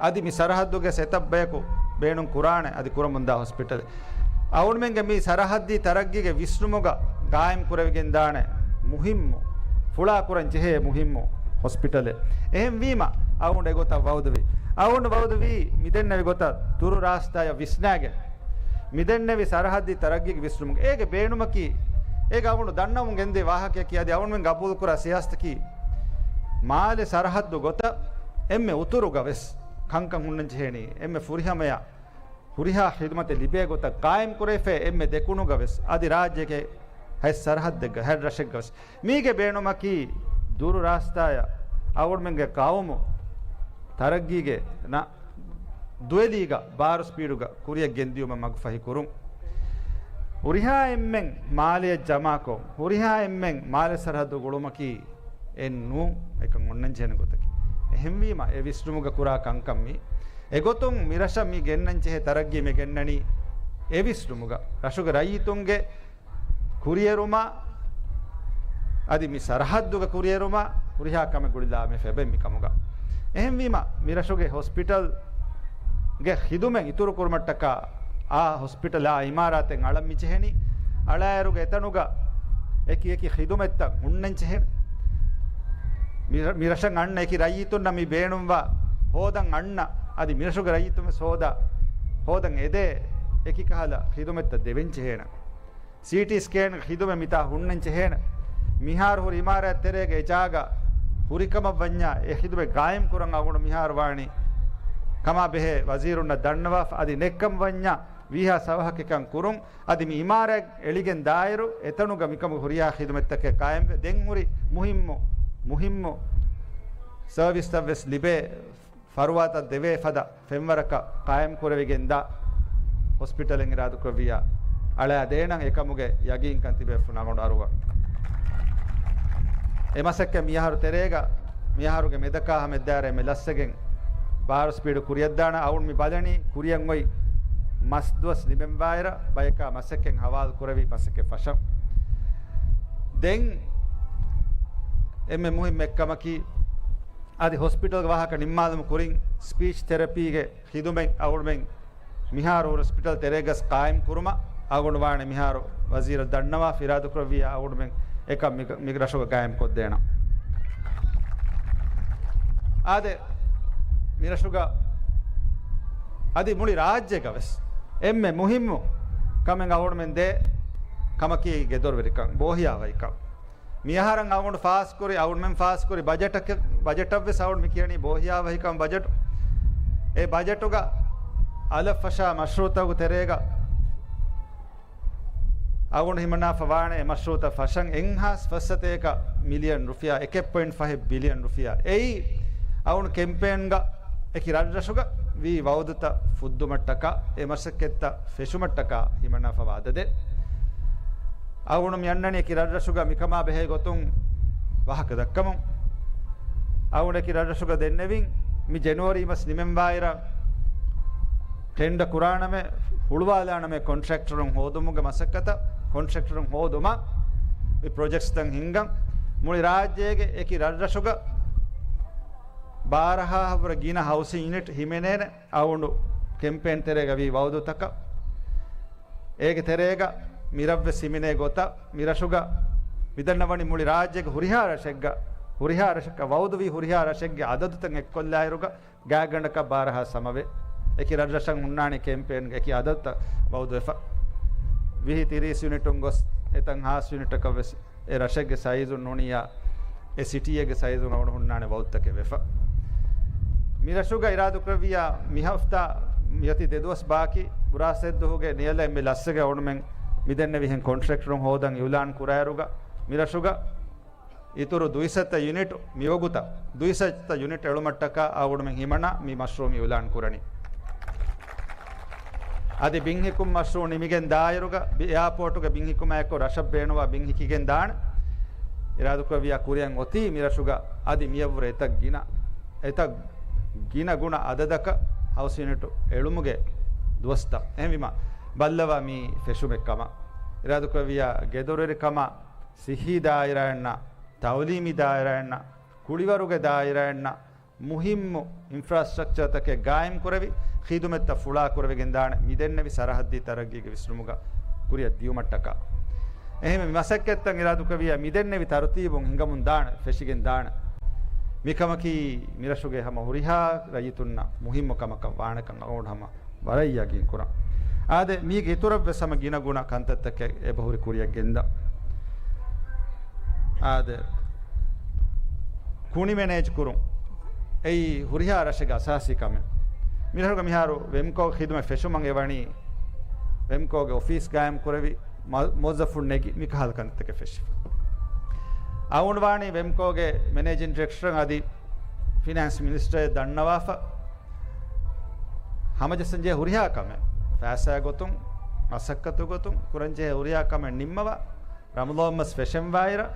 އަދި މި ސަރަހައްދުގެ އެތައް ބަޔަކު ބޭނުން ކުރާނެ އަދި ކުރަމުންދާ ހޮސްޕިޓަލެއް. އަޅުގަނޑުމެންގެ މި ސަރަހައްދީ ތަރައްގީގެ ވިސްނުމުގަ ގާއިމް ކުރެވިގެންދާނެ މުހިއްމު، ފުޅާ ކުރަން ޖެހޭ މުހިއްމު ހޮސްޕިޓަލެއް. އެހެންވީމަ، އަޅުގަނޑު އެގޮތަށް ވައުދުވި. އަޅުގަނޑު ވައުދުވީ މިދެންނެވި ގޮތަށް ދުރު ރާސްތާޔަށް ވިސްނާގެން. މިދެންނެވި ސަރަހައްދީ ތަރައްގީގެ ވިސްނުމުގެ އޭގެ ބޭނުމަކީ، އޭގެ އަޅުގަނޑު ދަންނަވަމުން ގެންދިޔަ ވާހަކަޔަކީ، އަދި އަޅުގަނޑުމެން ގަބޫލުކުރާ ސިޔާސަތަކީ، މާލެ ސަރަހައްދު ގޮތަށް އެންމެ އުތުރުގަ ވެސް ކަންކަން ހުންނަން ޖެހޭނީ، އެންމެ ފުރިހަމަޔަށް ހުރިހާ ޚިދުމަތެއް ލިބޭ ގޮތަށް ގާއިމް ކުރެވިފައި، އެންމެ ދެކުނުގަ ވެސް، އަދި ރާއްޖޭގެ ހަތް ސަރަހައްދެއްގަ، ހަތް ރަށެއްގަ ވެސް. މީގެ ބޭނުމަކީ، ދުރު ރާސްތާޔަށް އަޅުގަނޑުމެންގެ ޤައުމު ތަރައްގީގެ ނަ-، ދުވެލީގަ ބާރު ސްޕީޑުގަ ކުރިއަށް ގެންދިޔުމަށް މަގުފަހި ކުރުން. ހުރިހާ އެންމެން މާލެއަށް ޖަމާކޮށް، ހުރިހާ އެންމެން މާލެ ސަރަހައްދު ގުޅުމަކީ، އެއް ނޫން، އެކަން އޮންނަން ޖެހޭނެ ގޮތަކީ. އެހެންވީމަ، އެ ވިސްނުމުގަ ކުރާ ކަންކަން މީ. އެގޮތުން މިރަށަށް މި ގެންނަން ޖެހޭ ތަރައްގީ މި ގެންނަނީ އެ ވިސްނުމުގަ. ރަށުގެ ރައްޔިތުންގެ ކުރިއެރުމާ، އަދި މި ސަރަހައްދުގަ ކުރިއެރުމާ، ހުރިހާ ކަމެއް ގުޅިލާމެ ފެބެން މިކަމުގަ. އެހެންވީމަ، މި ރަށުގެ ހޮސްޕިޓަލްގެ ޚިދުމަތް އިތުރު ކުރުމަށްޓަކާ، އާ ހޮސްޕިޓަލާ އިމާރާތެއް އަޅަން މި ޖެހެނީ. އަޅާއިރުގަ އެތަނުގަ އެކި އެކި ޚިދުމަތްތައް ހުންނަން ޖެހެން. މި، މި ރަށަށް އަންނަ އެކި ރައްޔިތުންނަށް މި ބޭނުންވާ ހޯދަން އަންނަ، އަދި މި ރަށުގެ ރައްޔިތުން ވެސް ހޯދާ، ހޯދަން އެދޭ އެކި ކަހަލަ ޚިދުމަތްތައް ދެވެން ޖެހޭނެ. ސީޓީ ސްކޭން ޚިދުމަތް މިތާ ހުންނަން ޖެހޭނެ. މިހާރު ހުރި އިމާރާތް ތެރޭގަ އެ ޖާގަ ހުރިކަމަށް ވަންޏާ، އެ ޚިދުމަތް ގާއިމް ކުރަން އަޅުގަނޑު މިހާރު ވާނީ ކަމާ ބެހޭ ވަޒީރުންނަށް ދަންނަވާފަ. އަދި ނެއްކަމަށް ވަންޏާ ވީހާ ސަވަހަކަށް އެކަން ކުރުން. އަދި މި އިމާރާތް އެޅިގެން ދާއިރު، އެތަނުގަ މިކަމުގެ ހުރިހާ ޚިދުމަތްތަކެއް ގާއިމްވެ، ދެން ހުރި މުހިއްމު، މުހިއްމު ސަރވިސްތައް ވެސް ލިބޭ، ފަރުވާތައް ދެވޭ ފަދަ ފެންވަރަކަށް ޤާއިމް ކުރެވިގެންދާ ހޮސްޕިޓަލެއް އިރާދަކުރެއްވިއްޔާ އަޅާ ދޭނަން އެކަމުގެ ޔަގީންކަން ތިބޭފުން އަޅުގަނޑު އަރުވަން. އެ މަސައްކަތް މިއަހަރު ތެރޭގަ، މިއަހަރުގެ މެދަކާ ހަމައެއްދާއިރު އެންމެ ލައްސަގެން ބާރު ސްޕީޑު ކުރިއަށްދާނަ. އަޅުގަނޑު މި ބަލަނީ ކުރިއަށް އޮތް މަސް ދުވަސް ނިމެންވާއިރަށް ބަޔަކާ މަސައްކަތް ހަވާލު ކުރެވި މަސައްކަތް ފަށަން. ދެން އެންމެ މުހިއްމު އެއްކަމަކީ، އަދި ހޮސްޕިޓަލްގެ ވާހަކަ ނިންމާލުމުގެ ކުރިން ސްޕީޗް ތެރަޕީގެ ޚިދުމަތް އަޅުގަނޑުމެން މިހާރު ހުރި ހޮސްޕިޓަލް ތެރޭގަސް ޤާއިމް ކުރުމަށް އަޅުގަނޑު ވާނެ މިހާރު ވަޒީރަށް ދަންނަވާ އިރާދަކުރެއްވިއްޔާ އަޅުގަނޑުމެން އެކަން މި، މި ރަށުގަ ގާއިމް ކޮށްދޭނަން. އާދެ، މި ރަށުގަ އަދި މުޅި ރާއްޖޭގަ ވެސް އެންމެ މުހިއްމު ކަމެއް އަޅުގަނޑުމެން ދޭ ކަމަކީ ގެދޮރުވެރިކަން، ބޯހިޔާވަހިކަން. މިއަހަރަށް އަޅުގަނޑު ފާސް ކުރި، އަޅުގަނޑުމެން ފާސް ކުރި ބަޖެޓަކަށް، ބަޖެޓަށް ވެސް އަޅުގަނޑު މި ކިޔަނީ ބޯހިޔާވަހިކަން ބަޖެޓު. އެ ބަޖެޓުގަ އަލަށް ފަށާ މަޝްރޫއުތަކުގެ ތެރޭގަ އަޅުގަނޑު ހިމަނާފަ ވާނެ އެ މަޝްރޫއުތައް ފަށަން އެއްހާސް ފަސްސަތޭކަ މިލިއަން ރުފިޔާ، އެކެއް ޕޮއިންޓް ފަހެއް ބިލިއަން ރުފިޔާ. އެއީ އަޅުގަނޑު ކެމްޕޭންގަ އެކި ރަށްރަށުގަ ވީ ވައުދުތައް ފުއްދުމަށްޓަކާ، އެ މަސައްކަތްތައް ފެށުމަށްޓަކާ ހިމަނާފަވާ އަދަދެއް. އަޅުގަނޑު މި އަންނަނީ އެކި ރަށްރަށުގަ މިކަމާ ބެހޭ ގޮތުން ވާހަކަ ދައްކަމުން. އަޅުގަނޑު އެކި ރަށްރަށުގަ ދެންނެވިން މި ޖެނުއަރީ މަސް ނިމެންވާއިރަށް ޓެންޑަ ކުރާނަމޭ، ހުޅުވާލާނަމޭ ކޮންޓްރެކްޓަރުން ހޯދުމުގެ މަސައްކަތަށް، ކޮންޓްރެކްޓަރުން ހޯދުމަށް މި ޕްރޮޖެކްޓްސްތައް ހިންގަން. މުޅި ރާއްޖޭގެ އެކި ރަށްރަށުގަ ބާރަހާހަށްވުރެ ގިނަ ހައުސިން ޔުނިޓް ހިމެނޭނެ އަޅުގަނޑު ކެމްޕޭން ތެރޭގަ ވީ ވައުދުތަކަށް. އޭގެ ތެރޭގަ މިރަށްވެސް ހިމެނޭ ގޮތަށް މިރަށުގަ މިދަންނަވަނީ މުޅި ރާއްޖޭގެ ހުރިހާ ރަށެއްގަ، ހުރިހާ ރަށަކަށް ވައުދުވި ހުރިހާ ރަށެއްގެ އަދަދުތައް އެއްކޮށްލާއިރުގަ ގާތްގަނޑަކަށް ބާރަހާ ސަމަވެ. އެކި ރަށްރަށަށް ހުންނާނެ ކެމްޕޭންގެ އެކި އަދަދުތައް ވައުދުވެފަ. ވިހި ތިރީސް ޔުނިޓުން ގޮސް އެތަން ހާސް ޔުނިޓަކަށް ވެސް އެ ރަށެއްގެ ސައިޒުން ނޫނިއްޔާ، އެ ސިޓީއެއްގެ ސައިޒުން އަޅުގަނޑު ހުންނާނެ ވައުދުތަކެއް ވެފަ. މި ރަށުގަ އިރާދަކުރެއްވިއްޔާ މި ހަފްތާ މިއޮތީ ދެ ދުވަސް ބާކީ، ބުރާސް އެއްދުވަހުގެ ނިޔަލަށް އެންމެ ލައްސަގެ އަޅުގަނޑުމެން މިދެންނެވިހެން ކޮންޓްރެކްޓަރުން ހޯދަން އިއުލާން ކުރާއިރުގަ މި ރަށުގަ އިތުރު ދުއިސައްތަ ޔުނިޓް މިވަގުތަށް ދުއިސައްތަ ޔުނިޓް އެޅުމަށްޓަކާ އަޅުގަނޑުމެން ހިމަނާ މި މަޝްރޫއު މި އިއުލާން ކުރަނީ. އަދި ބިންހިކުން މަޝްރޫއު ނިމިގެން ދާއިރުގަ ބި-، އެއާޕޯޓުގެ ބިންހިކުމާއެކު ރަށަށް ބޭނުންވާ ބިން ހިކިގެން ދާނެ. އިރާދަކުރެއްވިއްޔާ ކުރިއަށް އޮތީ މި ރަށުގަ އަދި މިއަށްވުރެ އެތައް ގިނަ، އެތައް ގިނަ ގުނަ އަދަދަކަށް ހައުސް ޔުނިޓު އެޅުމުގެ ދުވަސްތައް. އެހެންވީމަ ބައްލަވާ މީ ފެށުމެއް ކަމަށް. އިރާދަކުރެއްވިއްޔާ ގެދޮރުވެރިކަމަށް، ސިއްހީ ދާއިރާއިންނަށް، ތައުލީމީ ދާއިރާއިންނަށް، ކުޅިވަރުގެ ދާއިރާއިންނަށް، މުހިއްމު އިންފްރާސްޓްރަކްޗާތަކެއް ގާއިމް ކުރެވި، ޚިދުމަތްތައް ފުޅާ ކުރެވިގެން ދާނެ މިދެންނެވި ސަރަހައްދީ ތަރައްގީގެ ވިސްނުމުގަ ކުރިއަށް ދިޔުމަށްޓަކާ. އެހެންވެ، މި މަސައްކަތްތައް އިރާދަކުރެއްވިއްޔާ މިދެންނެވި ތަރުތީބުން ހިނގަމުން ދާނެ، ފެށިގެން ދާނެ. މިކަމަކީ މިރަށުގެ ހަމަ ހުރިހާ ރައްޔިތުންނަށް މުހިއްމު ކަމަކަށް ވާނެކަން އަޅުގަނޑު ހަމަ ވަރަށް ޔަގީން ކުރަން. އާދެ، މީގެ އިތުރަށްވެސް ހަމަ ގިނަ ގުނަ ކަންތައްތަކެއް އެބަހުރި ކުރިއަށް ގެންދަން. އާދެ، ކުނި މެނޭޖް ކުރުން އެއީ ހުރިހާ ރަށެއްގެ އަސާސީ ކަމެއް. މިރަށުގަ މިހާރު ވެމްކޯ ޚިދުމަތް ފެށުމަށް އެވަނީ ވެމްކޯގެ އޮފީސް ގާއިމް ކުރެވި، މަ-، މުވައްޒަފުން ނެގި މިކަހަލަ ކަންތައްތަކެއް ފެށިފަ. އަޅުގަނޑު ވާނީ ވެމްކޯގެ މެނޭޖިން ޑިރެކްޓަރަށް އަދި ފިނޭންސް މިނިސްޓަރަށް ދަންނަވާފަ. ހަމަޖައްސަންޖެހޭ ހުރިހާ ކަމެއް ފައިސާ ގޮތުން، މަސައްކަތު ގޮތުން ކުރަންޖެހޭ ހުރިހާ ކަމެއް ނިންމަވާ، ރަމަޟާން މަސް ފެށެންވާއިރަށް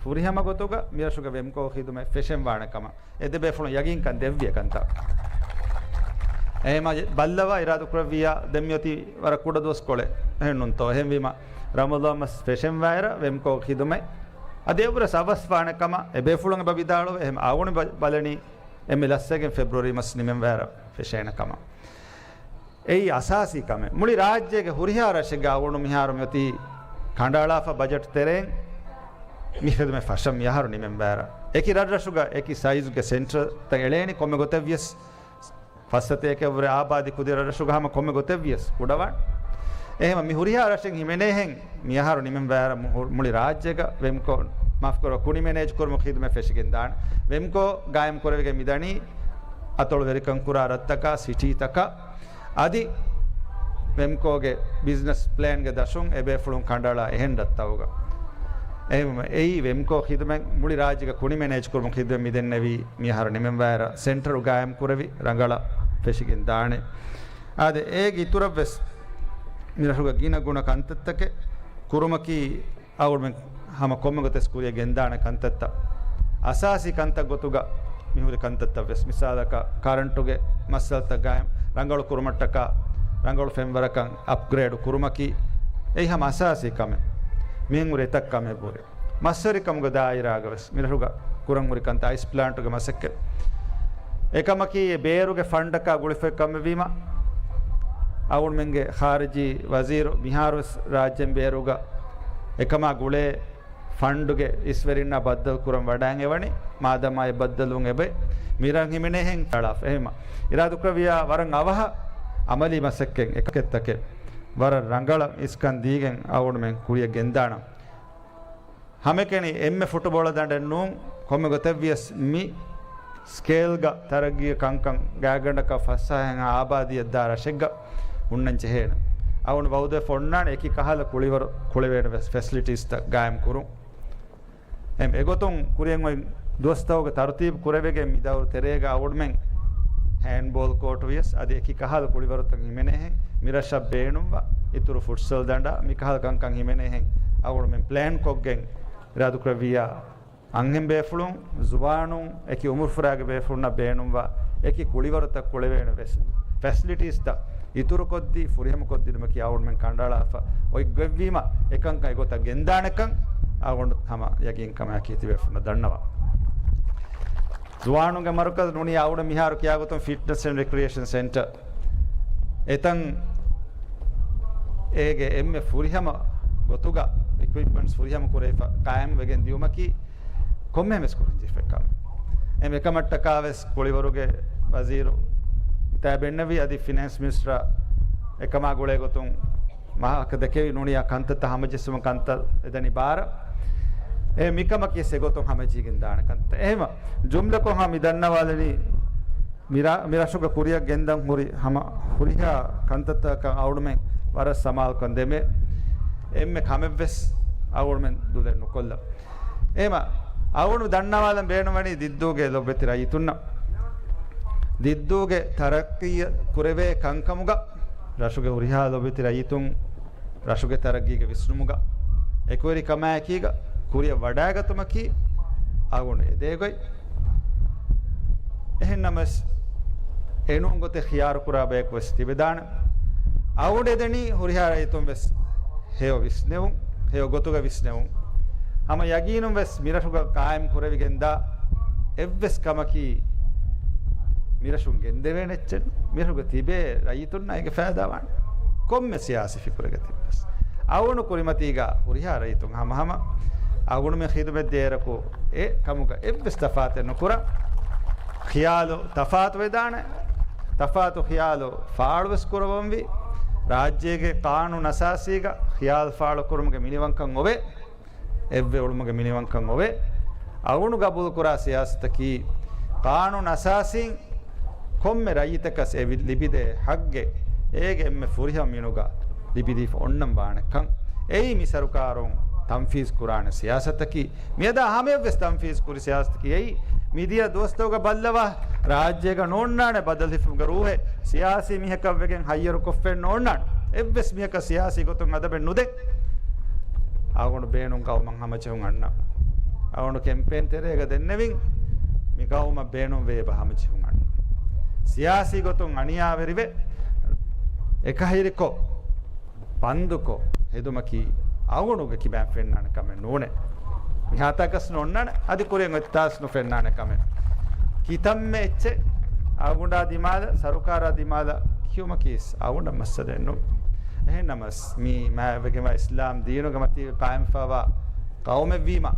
ފުރިހަމަ ގޮތުގަ މިރަށުގެ ވެމްކޯ ޚިދުމަތް ފެށެން ވާނެ ކަމަށް އެ ދެބޭފުޅުން ޔަގީންކަން ދެއްވި ކަންތައް. އެހެމަ ބައްލަވާ އިރާދަކުރެއްވިއްޔާ ދެން މިއޮތީ ވަރަށް ކުޑަ ދުވަސްކޮޅެއް އެހެންނޫންތޯ؟ އެހެންވީމަ ރަމަޟާން މަސް ފެށެންވާއިރަށް ވެމްކޯ ޚިދުމަތް އަދި އެއްވުރެސް އަވަސްވާނެ ކަމަށް އެބޭފުޅުން އެބަ ވިދާޅުވެ، އެހެމަ އަޅުގަނޑު ބަ-، ބަލަނީ އެންމެ ލަސްވެގެން ފެބްރުއަރީ މަސް ނިމެންވާއިރަށް ފެށޭނެ ކަމަށް. އެއީ އަސާސީ ކަމެއް. މުޅި ރާއްޖޭގެ ހުރިހާ ރަށެއްގަ އަޅުގަނޑު މިހާރު މިއޮތީ ކަނޑައަޅާފަ ބަޖެޓް ތެރެއިން މި ޚިދުމަތް ފަށަން މިއަހަރު ނިމެންވާއިރަށް. އެކި ރަށްރަށުގަ އެކި ސައިޒުގެ ސެންޓަރތައް އެޅޭނީ ކޮންމެ ގޮތެއްވިޔަސް. ފައްސަތޭކައަށްވުރެ އާބާދީ ކުދި ރަށްރަށުގަ ހަމަ ކޮންމެ ގޮތެއްވިޔަސް ކުޑަވާން. އެހެމަ މި ހުރިހާ ރަށެއް ހިމެނޭހެން މިއަހަރު ނިމެންވާއިރަށް މު-، މުޅި ރާއްޖޭގަ ވެމްކޯ، މާފްކުރޭ، ކުނި މެނޭޖް ކުރުމުގެ ޚިދުމަތް ފެށިގެން ދާނެ. ވެމްކޯ ގާއިމް ކުރެވިގެން މިދަނީ އަތޮޅުވެރިކަން ކުރާ ރަށްތަކާ ސިޓީތަކާ އަދި ވެމްކޯގެ ބިޒްނަސް ޕްލޭންގެ ދަށުން އެބޭފުޅުން ކަނޑައަޅާ އެހެން ރަށްތަކުގަ. އެހެންވީމަ އެއީ ވެމްކޯ ޚިދުމަތް މުޅި ރާއްޖޭގެ ކުނި މެނޭޖް ކުރުމުގެ ޚިދުމަތް މިދެންނެވީ މިއަހަރު ނިމެންވާއިރަށް ސެންޓަރު ގާއިމް ކުރެވި ރަނގަޅަށް ފެށިގެން ދާނެ. އާދެ، އޭގެ އިތުރަށްވެސް މިރަށުގަ ގިނަ ގުނަ ކަންތައްތަކެއް ކުރުމަކީ އަޅުގަނޑުމެން ހަމަ ކޮންމެ ގޮތެއް ކުރިއަށް ގެންދާނެ ކަންތައްތައް. އަސާސީ ކަންތައް ގޮތުގަ މިހުރި ކަންތައްތައްވެސް، މިސާލަކަށް ކަރަންޓުގެ މައްސަލަތައް ގާއިމް، ރަނގަޅު ކުރުމަށްޓަކާ ރަނގަޅު ފެންވަރަކަށް އަޕްގްރޭޑް ކުރުމަކީ އެއީ ހަމަ އަސާސީ ކަމެއް. މިހެން ހުރި އެތައް ކަމެއް ހުރި. މަސްވެރިކަމުގެ ދާއިރާގަވެސް މިރަށުގަ ކުރަން ހުރި ކަންތައް އައިސް ޕްލާންޓުގެ މަސައްކަތް. އެކަމަކީ އެ ބޭރުގެ ފަންޑަކާ ގުޅިފައި ކަމެއްވީމަ، އަޅުގަނޑުމެންގެ ޚާރިޖީ ވަޒީރު މިހާރުވެސް ރާއްޖޭން ބޭރުގަ އެކަމާ ގުޅޭ ފަންޑުގެ އިސްވެރިންނާ ބައްދަލު ކުރަން ވަޑައިގެން އެވަނީ، މާދަމާ އެ ބައްދަލުވުން އެބައި މިރަށް ހިމެނޭހެން އަޅާފަ. އެހެމަ އިރާދަކުރެއްވިއްޔާ ވަރަށް އަވަހަށް އަމަލީ މަސައްކަތް އެކަކެއްތަކެއް ވަރަށް ރަނގަޅަށް އިސްކަން ދީގެން އަޅުގަނޑުމެން ކުރިއަށް ގެންދާނަން. ހަމައެކަނި އެންމެ ފުޓުބޯޅަ ދަނޑެއް ނޫން، ކޮންމެ ގޮތެއްވިޔަސް މި ސްކޭލްގަ ތަރައްގީގެ ކަންކަން ގާތްގަނޑަކަށް ފަސްހާހެއްހާ އާބާދީއަށްދާ ރަށެއްގަ ހުންނަން ޖެހޭނެ. އަޅުގަނޑު ވައުދުވެފަ އޮންނާނެ އެކި ކަހަލަ ކުޅިވަރު ކުޅެވޭނެ ވެސް ފެސިލިޓީސްތައް ގާއިމް ކުރުން. އެ، އެގޮތުން ކުރިއަށް އޮތް ދުވަސްތަކުގެ ތަރުތީބު ކުރެވިގެން މި ދައުރު ތެރޭގަ އަޅުގަނޑުމެން ހޭންޑްބޯލް ކޯޓު ވިޔަސް އަދި އެކި ކަހަލަ ކުޅިވަރުތައް ހިމެނޭހެން މި ރަށަށް ބޭނުންވާ އިތުރު ފުޓްސަލް ދަނޑާ މި ކަހަލަ ކަންކަން ހިމެނޭހެން އަޅުގަނޑުމެން ޕްލޭން ކޮށްގެން އިރާދަކުރެއްވިއްޔާ، އަންހެން ބޭފުޅުން، ޒުވާނުން، އެކި އުމުރުފުރާގެ ބޭފުޅުންނަށް ބޭނުންވާ އެކި ކުޅިވަރުތައް ކުޅެވޭނެ ވެސް ފެސިލިޓީސްތައް އިތުރުކޮށްދީ ފުރިހަމަކޮށްދިނުމަކީ އަޅުގަނޑުމެން ކަނޑައަޅާފަ އޮތް ގޮތްވީމަ، އެކަންކަން އެގޮތަށް ގެންދާނެކަން އަޅުގަނޑު ހަމަ ޔަގީންކަމާއެކީ ތިބޭފުޅުންނަށް ދަންނަވަން. ޒުވާނުންގެ މަރުކަޒު ނޫނީ އަޅުގަނޑު މިހާރު ކިޔާގޮތުން ފިޓްނަސް އެންޑް ރެކްރިއޭޝަން ސެންޓަރ އެތަން އޭގެ އެންމެ ފުރިހަމަ ގޮތުގަ އިކްއިޕްމަންޓްސް ފުރިހަމަ ކުރެވިފަ ޤާއިމް ވެގެން ދިޔުމަކީ ކޮންމެހެން ވެސް ކުރަންޖެހިފައި ކަމެއް. އެ އެކަމަށްޓަކާ ވެސް ކުޅިވަރުގެ ވަޒީރު ތައް ބެންނެވި އަދި ފިނޭންސް މިނިސްޓަރ އެކަމާ ގުޅޭ ގޮތުން ވާހަކަ ދެކެވި ނޫނީ ކަންތައްތައް ހަމަޖެއްސުމަށް ކަންތައް އެދަނީ ބާރަށް. އެ މިކަމަކީ އެގޮތުން ހަމަޖެހިގެން ދާނެ ކަންތައް. އެހެމަ ޖުމްލަކޮށް ހަމަ މި ދަންނަވާލަނީ މިރަ-، މިރަށުގަ ކުރިއަށް ގެންދަން ހުރި ހަމަ ހުރިހާ ކަންތައްތަކަށް އަޅުގަނޑުމެން ވަރަށް ސަމާލުކަން ދެމޭ. އެންމެ ކަމެއްވެސް އަޅުގަނޑުމެން ދުލެއް ނުކޮށްލަ. އެހެމަ އަޅުގަނޑު ދަންނަވާލަން ބޭނުންވަނީ ދިއްދޫގެ ލޮބުވެތި ރައްޔިތުންނަށް. ދިއްދޫގެ ތަރައްޤީ ކުރެވޭ ކަންކަމުގަ ރަށުގެ ހުރިހާ ލޮބުވެތި ރައްޔިތުން ރަށުގެ ތަރައްގީގެ ވިސްނުމުގަ އެކުވެރިކަމާއެކީގަ ކުރިއަށް ވަޑައިގަތުމަކީ އަޅުގަނޑު އެދޭ ގޮތް. އެހެންނަމަވެސް، އެނޫން ގޮތެއް ޚިޔާރުކުރާ ބަޔަކު ވެސް ތިބެދާނެ. އަޅުގަނޑު އެދެނީ ހުރިހާ ރައްޔިތުން ވެސް ހެޔޮ ވިސްނެވުން، ހެޔޮ ގޮތުގަ ވިސްނެވުން. ހަމަ ޔަގީނުން ވެސް މިރަށުގަ ޤާއިމް ކުރެވިގެންދާ އެއްވެސް ކަމަކީ މިރަށުން ގެންދެވޭނެ އެއްޗެއް ނޫން. މިރަށުގަ ތިބޭ ރައްޔިތުންނަށް އޭގެ ފައިދާ ވާނެ. ކޮންމެ ސިޔާސީ ފިކުރެއްގަ ތިއްބަސް. އަޅުގަނޑު ކުރިމަތީގަ ހުރިހާ ރައްޔިތުން ހަމަހަމަ އަޅުގަނޑުމެން ޚިދުމަތް ދޭއިރަކު އެ ކަމުގަ އެއްވެސް ތަފާތެއް ނުކުރާ. ޚިޔާލު ތަފާތު ވެދާނެ. ތަފާތު ޚިޔާލު ފާޅުވެސް ކުރަވަންވީ. ރާއްޖޭގެ ޤާނޫނު އަސާސީގަ ޚިޔާލު ފާޅުކުރުމުގެ މިނިވަންކަން އޮވޭ. އެއްވެ އުޅުމުގެ މިނިވަންކަން އޮވޭ. އަޅުގަނޑު ގަބޫލުކުރާ ސިޔާސަތަކީ، ޤާނޫނު އަސާސީން ކޮންމެ ރައްޔިތަކަސް އެ ވި-، ލިބިދޭ ޙައްޤެއް އޭގެ އެންމެ ފުރިހަމަ މިނުގަ ލިބިދީފަ އޮންނަން ވާނެ ކަން. އެއީ މި ސަރުކާރުން ތަންފީޒު ކުރާނެ ސިޔާސަތަކީ. މިއަދާ ހަމަޔަށްވެސް ތަންފީޒު ކުރި ސިޔާސަތަކީ އެއީ. މިދިޔަ ދުވަސްތަކުގަ ބައްލަވާ، ރާއްޖޭގަ ނޯންނާނެ ބަދަލު ހިފުމުގެ ރޫހެއް. ސިޔާސީ މީހަކަށް ވެގެން ހައްޔަރުކޮށްފައެއް ނޯންނާނެ. އެއްވެސް މީހަކަށް ސިޔާސީ ގޮތުން އަދަބެއް ނުދޭ. އަޅުގަނޑު ބޭނުން ގައުމަށް ހަމަޖެހުން އަންނަ. އަޅުގަނޑު ކެމްޕޭން ތެރޭގަ ދެންނެވިން، މި ގައުމަށް ބޭނުންވޭ އެބަ ހަމަޖެހުން އަންނަ. ސިޔާސީ ގޮތުން އަނިޔާވެރިވެ، އެކަހެރިކޮށް، ބަންދުކޮށް ހެދުމަކީ އަޅުގަނޑުގެ ކިބައިން ފެންނާނެ ކަމެއް ނޫނޭ. މިހާތަކަސް ނޯންނާނެ، އަދި ކުރިން އޮތްތާސް ނުފެންނާނެ ކަމެއް. ކިތަންމެ އެއްޗެއް އަޅުގަނޑާ ދިމާލަށް، ސަރުކާރާ ދިމާލަށް ކިޔުމަކީ އަޅުގަނޑަށް މައްސަލައެއް ނޫން. އެހެންނަމަސް، މި މާތްވެގެންވާ އިސްލާމް ދީނުގެ މަތީ ޤާއިމްފަވާ ޤައުމެއްވީމަ،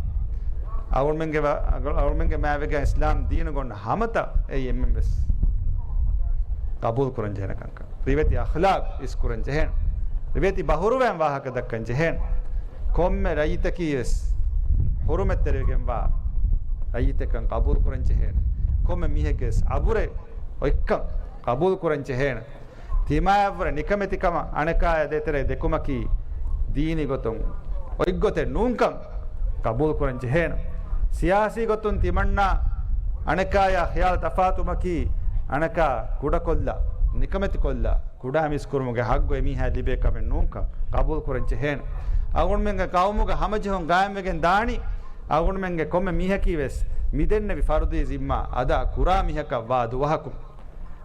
އަޅުގަނޑުމެންގެ ވަ-، އަޅުގަނޑުމެންގެ މާތްވެގެން އިސްލާމް ދީނުގަ އޮންނަ ހަމަތައް އެއީ އެންމެން ވެސް ޤަބޫލު ކުރަން ޖެހޭނެ ކަންކަން. ރިވެތި އަޚްލާޤް އިސްކުރަން ޖެހޭނެ. ރިވެތި ބަހުރުވައިން ވާހަކަ ދައްކަން ޖެހޭނެ. ކޮންމެ ރައްޔިތަކީ ވެސް ޙުރުމަތްތެރިވެގެންވާ ރައްޔިތެއްކަން ޤަބޫލު ކުރަން ޖެހޭނެ. ކޮންމެ މީހެއްގެ ވެސް އަބުރެއް އޮތްކަން ޤަބޫލު ކުރަން ޖެހޭނެ. ތިމާޔަށްވުރެ ނިކަމެތިކަމަށް އަނެކާޔާ ދޭތެރޭ ދެކުމަކީ ދީނީ ގޮތުން އޮތްގޮތެއް ނޫންކަން ޤަބޫލު ކުރަން ޖެހޭނެ. ސިޔާސީ ގޮތުން ތިމަންނާ އަނެކާޔާ ޚިޔާލު ތަފާތުވުމަކީ އަނެކާ ކުޑަކޮށްލާ، ނިކަމެތިކޮށްލާ، ކުޑަ މީސް ކުރުމުގެ ޙައްޤު އެމީހާ ލިބޭ ކަމެއް ނޫންކަން ޤަބޫލު ކުރަން ޖެހޭނެ. އަޅުގަނޑުމެންގެ ޤައުމުގަ ހަމަޖެހުން ޤާއިމްވެގެން ދާނީ، އަޅުގަނޑުމެންގެ ކޮންމެ މީހަކީ ވެސް މިދެންނެވި ފަރުޟީ ޒިންމާ އަދާ ކުރާ މީހަކަށް ވާ ދުވަހަކުން.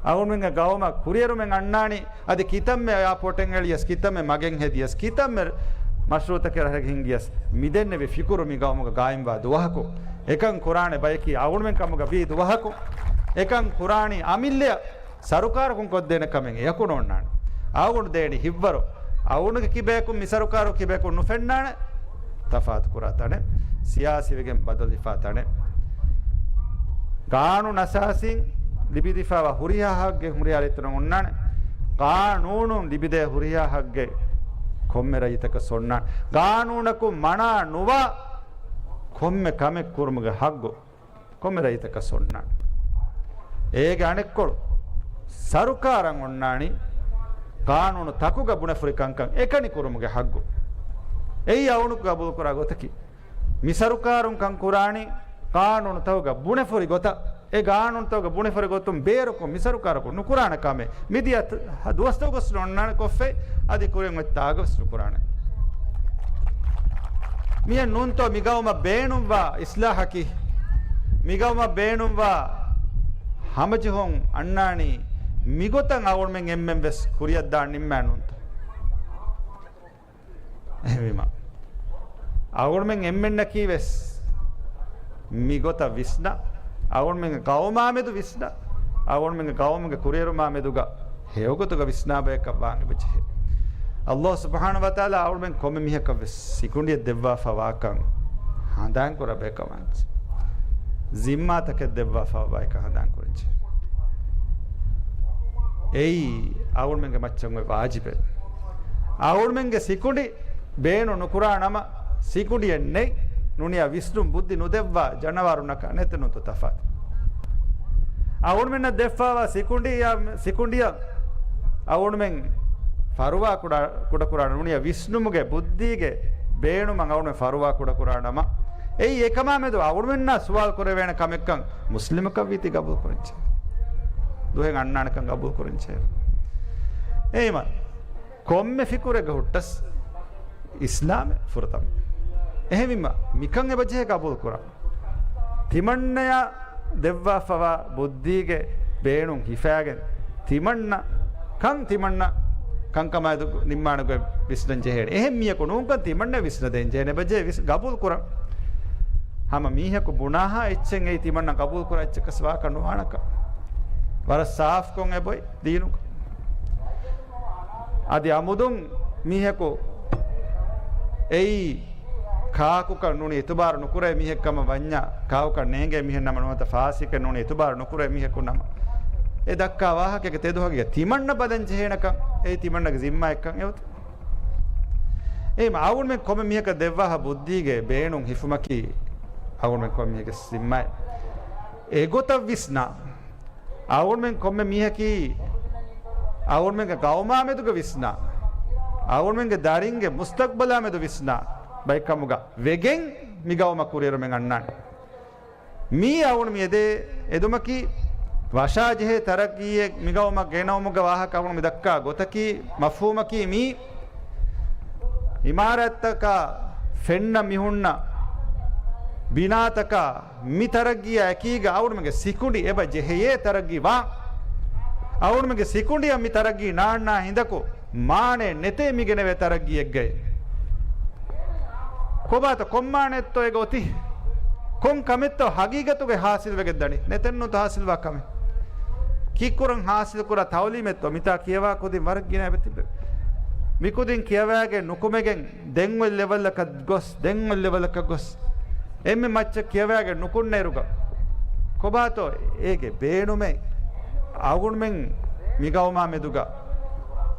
އަޅުގަނޑުމެންގެ ގައުމަށް ކުރިއެރުމެއް އަންނާނީ، އަދި ކިތަންމެ އެއާޕޯޓެއް އެޅިޔަސް، ކިތަންމެ މަގެއް ހެދިޔަސް، ކިތަންމެ މަޝްރޫޢުތަކެއް ރަށެއް ހިންގިޔަސް، މިދެންނެވި ފިކުރު މި ގައުމުގަ ޤާއިމްވާ ދުވަހަކު. އެކަން ކުރާނެ ބަޔަކީ އަޅުގަނޑުމެން ކަމުގަ ވީ ދުވަހަކު. އެކަން ކުރާނީ އަމިއްލަޔަށް ސަރުކާރަކުން ކޮށްދޭނެ ކަމެއް އެޔަކު ނޯންނާނެ. އަޅުގަނޑު ދޭނީ ހިއްވަރު. އަޅުގަނޑުގެ ކިބަޔަކުން މި ސަރުކާރު ކިބަޔަކުން ނުފެންނާނެ. ތަފާތުކުރާ ތަނެއް، ސިޔާސީވެގެން ބަދަލުވެފާ ތަނެއް. ގާނޫނު އަސާސީން ލިބިދީފާވާ ހުރިހާ ހައްގެއް ހުރިހާ ރައްޔިތުންނަށް އޮންނާނެ. ގާނޫނުން ލިބިދޭ ހުރިހާ ހައްގެއް ކޮންމެ ރައްޔިތަކަސް އޮންނާނެ. ގާނޫނަކުން މަނާ ނުވާ ކޮންމެ ކަމެއް ކުރުމުގެ ހައްގު ކޮންމެ ރައްޔިތަކަސް އޮންނާނެ. އޭގެ އަނެއްކޮޅު ސަރުކާރަށް އޮންނާނީ ގާނޫނު ތަކުގަ ބުނެފުރި ކަންކަން އެކަނި ކުރުމުގެ ހައްގު. އެއީ އަޅުގަނޑު ޤަބޫލުކުރާ ގޮތަކީ. މި ސަރުކާރުން ކަން ކުރާނީ ގާނޫނުތަކުގަ ބުނެފުރި ގޮތަށް. އެ ގާނޫނުތަކުގަ ބުނެފުރި ގޮތުން ބޭރަކުން މި ސަރުކާރަކުން ނުކުރާނެ ކަމެއް. މިދިޔަ ދުވަސްތަކުގަސް ނޯންނާނެ ކޮށްފައި، އަދި ކުރިން އޮތް ތާގަވެސް ނުކުރާނެ. މިއެއް ނޫންތޯ މި ގައުމަށް ބޭނުންވާ އިސްލާހަކީ؟ މި ގައުމަށް ބޭނުންވާ ހަމަޖެހުން އަންނާނީ މިގޮތަށް އަޅުގަނޑުމެން އެންމެން ވެސް ކުރިއަށްދާން ނިންމާ ނޫންތޯ؟ އެހެންވީމަ، އަޅުގަނޑުމެން އެންމެންނަކީ ވެސް މިގޮތަށް ވިސްނާ، އަޅުގަނޑުމެންގެ ގައުމާމެދު ވިސްނާ، އަޅުގަނޑުމެންގެ ގައުމުގެ ކުރިއެރުމާމެދުގަ ހެޔޮގޮތުގަ ވިސްނާ ބަޔަކަށް ވާން އެބަޖެހޭ. ﷲ ސުބްޙާނަހޫ ވަތަޢާލާ އަޅުގަނޑުމެން ކޮންމެ މީހަކަށް ވެސް ސިކުނޑިއެއް ދެއްވާފަ ވާކަން ހަނދާންކުރާ ބަޔަކަށް ވާންޖެ. ޒިންމާތަކެއް ދެއްވާފަ ވާކަން ހަނދާންކުރަންޖެ. އެއީ އަޅުގަނޑުމެންގެ މައްޗަށް އޮތް ވާޖިބެއް. އަޅުގަނޑުމެންގެ ސިކުނޑި ބޭނުން ނުކުރާ ނަމަ، ސިކުނޑިއެއް ނެތް ނޫނިޔާ ވިސްނުން ބުއްދި ނުދެއްވާ ޖަނަވާރުންނަކާ ނެތެއް ނޫންތޯ ތަފާތު. އަޅުގަނޑުމެންނަށް ދެއްވާވާ ސިކުނޑިއަށް، ސިކުނޑިއަށް އަޅުގަނޑުމެން ފަރުވާ ކުޑަ، ކުޑަކުރާ ނޫނިޔާ ވިސްނުމުގެ ބުއްދީގެ ބޭނުމަށް އަޅުގަނޑުމެން ފަރުވާ ކުޑަކުރާ ނަމަ، އެއީ އެކަމާމެދު އަޅުގަނޑުމެންނާ ސުވާލު ކުރެވޭނެ ކަމެއްކަން މުސްލިމަކަށް ވީތީ ގަބޫލު ކުރަންޖެ. ދުހެއް އަންނާނެކަން ގަބޫލު ކުރަންޖެ. އެއީމަ ކޮންމެ ފިކުރެއްގަ ހުއްޓަސް އިސްލާމެއް ފުރަތަމަ. އެހެންވީމަ، މިކަން އެބަޖެހޭ ގަބޫލު ކުރަން. ތިމަންނަޔާ ދެއްވާފަވާ ބުއްދީގެ ބޭނުން ހިފާގެން، ތިމަންނަ ކަން ތިމަންނަ ކަންކަމާއެދު ނިންމާނެ ގޮތް ވިސްނަން ޖެހޭނެ. އެހެން މީހަކު ނޫންކަން ތިމަންނަ ވިސްނަދޭން ޖެހޭނެ. އެބަޖެހޭ ވިސް، ގަބޫލު ކުރަން. ހަމަ މީހަކު ބުނާހާ އެއްޗެއް އެއީ ތިމަންނަ ގަބޫލު ކުރާ އެއްޗަކަސް ވާކަށް ނުވާނެކަން. ވަރަށް ސާފްކޮށް އެބޮތް ދީނުގަ. އަދި އަމުދުން މީހަކު އެއީ ކާކުކަން ނޫނީ އިތުބާރު ނުކުރޭ މީހެއް ކަމަށް ވަންޏާ، ކާކުކަން ނޭނގޭ މީހެއް ނަމަ ނުވަތަ ފާސިޤެއް ނޫނީ އިތުބާރު ނުކުރޭ މީހަކު ނަމަ، އެ ދައްކާ ވާހަކައިގެ ތެދު ހަގީގަތް ތިމަންނަ ބަލަން ޖެހޭނެކަން، އެއީ ތިމަންނަގެ ޒިންމާއެއްކަން އެއޮތީ. އެހެން އަޅުގަނޑުމެން ކޮންމެ މީހަކަށް ދެއްވާހާ ބުއްދީގެ ބޭނުން ހިފުމަކީ އަޅުގަނޑުމެން ކޮންމެ މީހެއްގެ ޒިންމާއެއް. އެގޮތަށް ވިސްނާ، އަޅުގަނޑުމެން ކޮންމެ މީހަކީ އަޅުގަނޑުމެންގެ ގައުމާމެދުގަ ވިސްނާ، އަޅުގަނޑުމެންގެ ދަރިންގެ މުސްތަޤްބަލާމެދު ވިސްނާ ބައެއްކަމުގަ ވެގެން މި ގައުމަށް ކުރިއެރުމެއް އަންނާނެ. މީ އަޅުގަނޑު މި އެދޭ އެދުމަކީ ވަށާޖެހޭ ތަރައްގީއެއް މި ގައުމަށް ގެނައުމުގެ ވާހަކަ އަޅުގަނޑު މި ދައްކާ ގޮތަކީ، މަފްހޫމަކީ މީ އިމާރާތްތަކާ ފެންނަ މިހުންނަ ބިނާތަކާ މި ތަރައްގީއާ އެކީގަ އަޅުގަނޑުމެންގެ ސިކުނޑި އެބަ ޖެހެޔޭ ތަރައްގީ ވާން. އަޅުގަނޑުމެންގެ ސިކުނޑިއަށް މި ތަރައްގީ ނާންނާ ހިނދަކު މާނައެއް ނެތޭ މި ގެނެވޭ ތަރައްގީއެއްގައި. ކޮބާތޯ ކޮން މާނައެއްތޯ އޭގަ އޮތީ؟ ކޮން ކަމެއްތޯ ހަގީގަތުގައި ހާސިލްވެގެން ދަނީ؟ ނެތެއްނުތަ ހާސިލްވާ ކަމެއް. ކީއްކުރަން ހާސިލްކުރާ ތައުލީމެއްތޯ؟ މިތާ ކިޔަވާ ކުދިން ވަރަށް ގިނަ އެބަ ތިބެ. މިކުދިން ކިޔަވާގެން ނުކުމެގެން ދެން އޮތް ލެވަލަކަށް ގޮސް، ދެން އޮތް ލެވަލަކަށް ގޮސް، އެންމެ މައްޗަށް ކިޔަވާގެން ނުކުންނައިރުގަ، ކޮބާތޯ އޭގެ ބޭނުމެއް؟ އަޅުގަނޑުމެން މި ގައުމާ މެދުގަ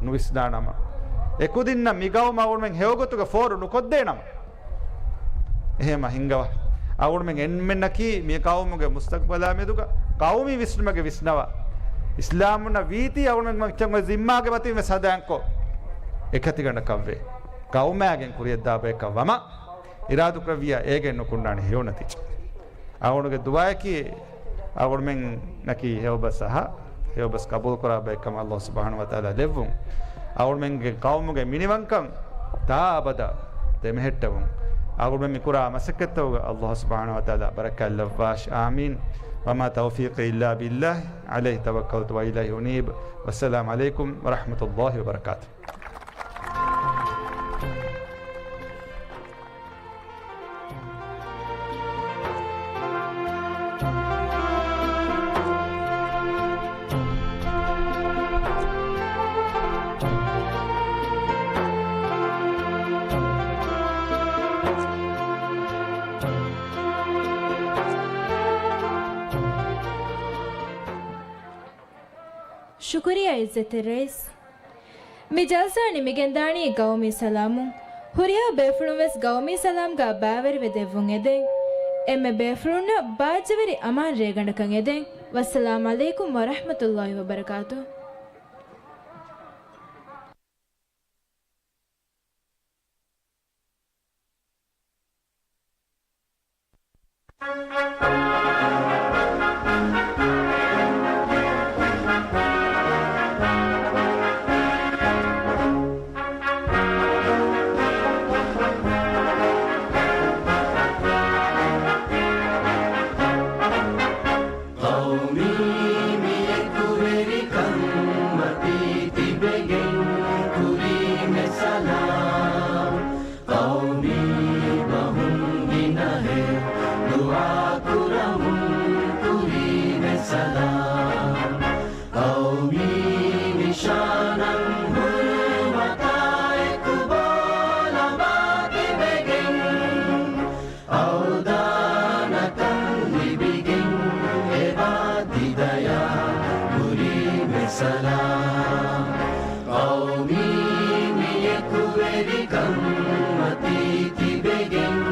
ނުވިސްނާނަމަ، އެކުދިންނަށް މި ގައުމަށް އަޅުގަނޑުމެން ހެޔޮގޮތުގަ ފޯރު ނުކޮށްދޭނަމަ، އެހެމަ ހިންގަވާ. އަޅުގަނޑުމެން އެންމެންނަކީ މި ގައުމުގެ މުސްތަގްބަލާ މެދުގަ ގައުމީ ވިސްނުމެއްގެ ވިސްނަވާ. އިސްލާމުންނަށް ވީތީ އަޅުގަނޑުމެން މައްޗަށް އޮތް ޒިންމާގެ މަތިން ވެސް ހަދާންކޮށް، އެކަތިގަނޑަކަށްވޭ. ގައުމާގެން ކުރިޔަށްދާ ބަޔަކަށް ވަމަ، އިރާދުކުރެއްވިޔާ އޭގެން ނުކުންނާނެ ހެޔޮ ނަތީޖާ. އަޅުގަނޑުގެ ދުޢާއަކީ، އަޅުގަނޑުމެންނަކީ ހެޔޮބަސް އަހާ، ހެޔޮބަސް ޤަބޫލުކުރާ ބައެއްކަމަށް ﷲ ސުބްޙާނަހޫ ވަތަޢާލާ ލެއްވުން. އަޅުގަނޑުމެންގެ ޤައުމުގެ މިނިވަންކަން ތާ އަބަދަށް ދެމެހެއްޓެވުން. އަޅުގަނޑުމެން މިކުރާ މަސައްކަތްތަކުގަ ﷲ ސުބްޙާނަހޫ ވަތަޢާލާ ބަރަކާތް ލައްވާށި. އާމީން. وما توفيقي إلا بالله، عليه توكلت وإليه أنيب. والسلام عليكم ورحمة الله وبركاته. ޝުކުރިއްޔާ ޢިއްޒަތްތެރި ރައީސް. މި ޖަލްސާ ނިމިގެންދާނީ ގައުމީ ސަލާމުން. ހުރިހާ ބޭފުޅުން ވެސް ގައުމީ ސަލާމްގާ ބައިވެރިވެ ދެއްވުން އެދެން. އެންމެ ބޭފުޅުންނަށް ބާއްޖަވެރި އަމާން ރޭގަނޑަކަށް އެދެން. ވައްސަލާމް ޢަލައިކުމް ވަރަޙްމަތުﷲި ވަބަރަކާތުހު. ޤައުމީ މި އެކުވެރިކަން މަތީ ތިބެގެން ކުރީމެ ސަލާމް. ޤައުމީ ބަހުން ގިނަހެއް ދުޢާ ކުރަމުން ކުރީމެ ސަލާމް. ޤައުމީ ނިޝާނަށް ހުރުމަތާ އެކު ބޯލަމާ ތިބެގެން، އަވްދާނަކަން ލިބިގެން އެބާ ތިދަޔާ ކުރީމެ ސަލާމް. ޤައުމީ މި އެކުވެރިކަން މަތީ ތިބެގެން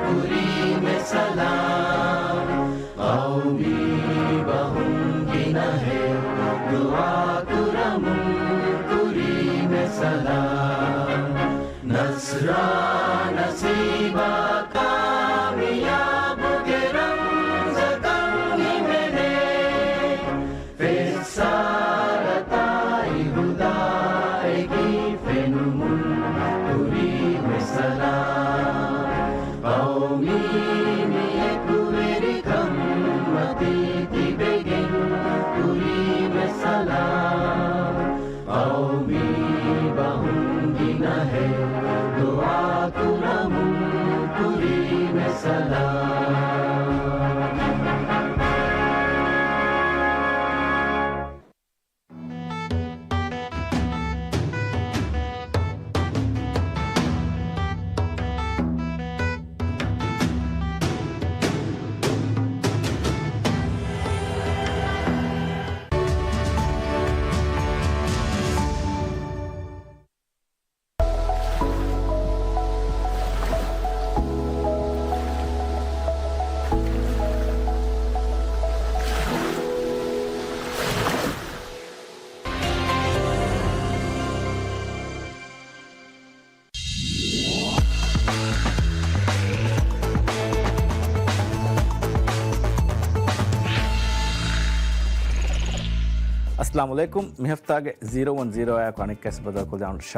ކުރީމެ ސަލާމް. ޤައުމީ ބަހުން ގިނަހެއް ދުޢާ ކުރަމުން ކުރީމެ ސަލާމް. ނަޞްރާ ނަސީބާ ކާމިޔާބުގެ ރަމްޒަކަށް ހިމެނޭ. ފެއްސާރަތާއި ހުދާއެކީ ފެނުމުން ކުރީމެ ސަލާމް. ޤައުމީ މި އެކުވެރިކަން މަތީ ތިބެގެން ކުރީމެ ސަލާމް. ޤައުމީ ބަހުން ގިނަހެއް ދުޢާ ކުރަމުން ކުރީމެ ސަލާމް. އައްސަލާމު ޢަލައިކުމް. މި ހަފްތާގެ ޒީރޯ ވަން ޒީރޯ އާއެކު އަނެއްކާސް ބަދަލުކޮށްލާން ޝާ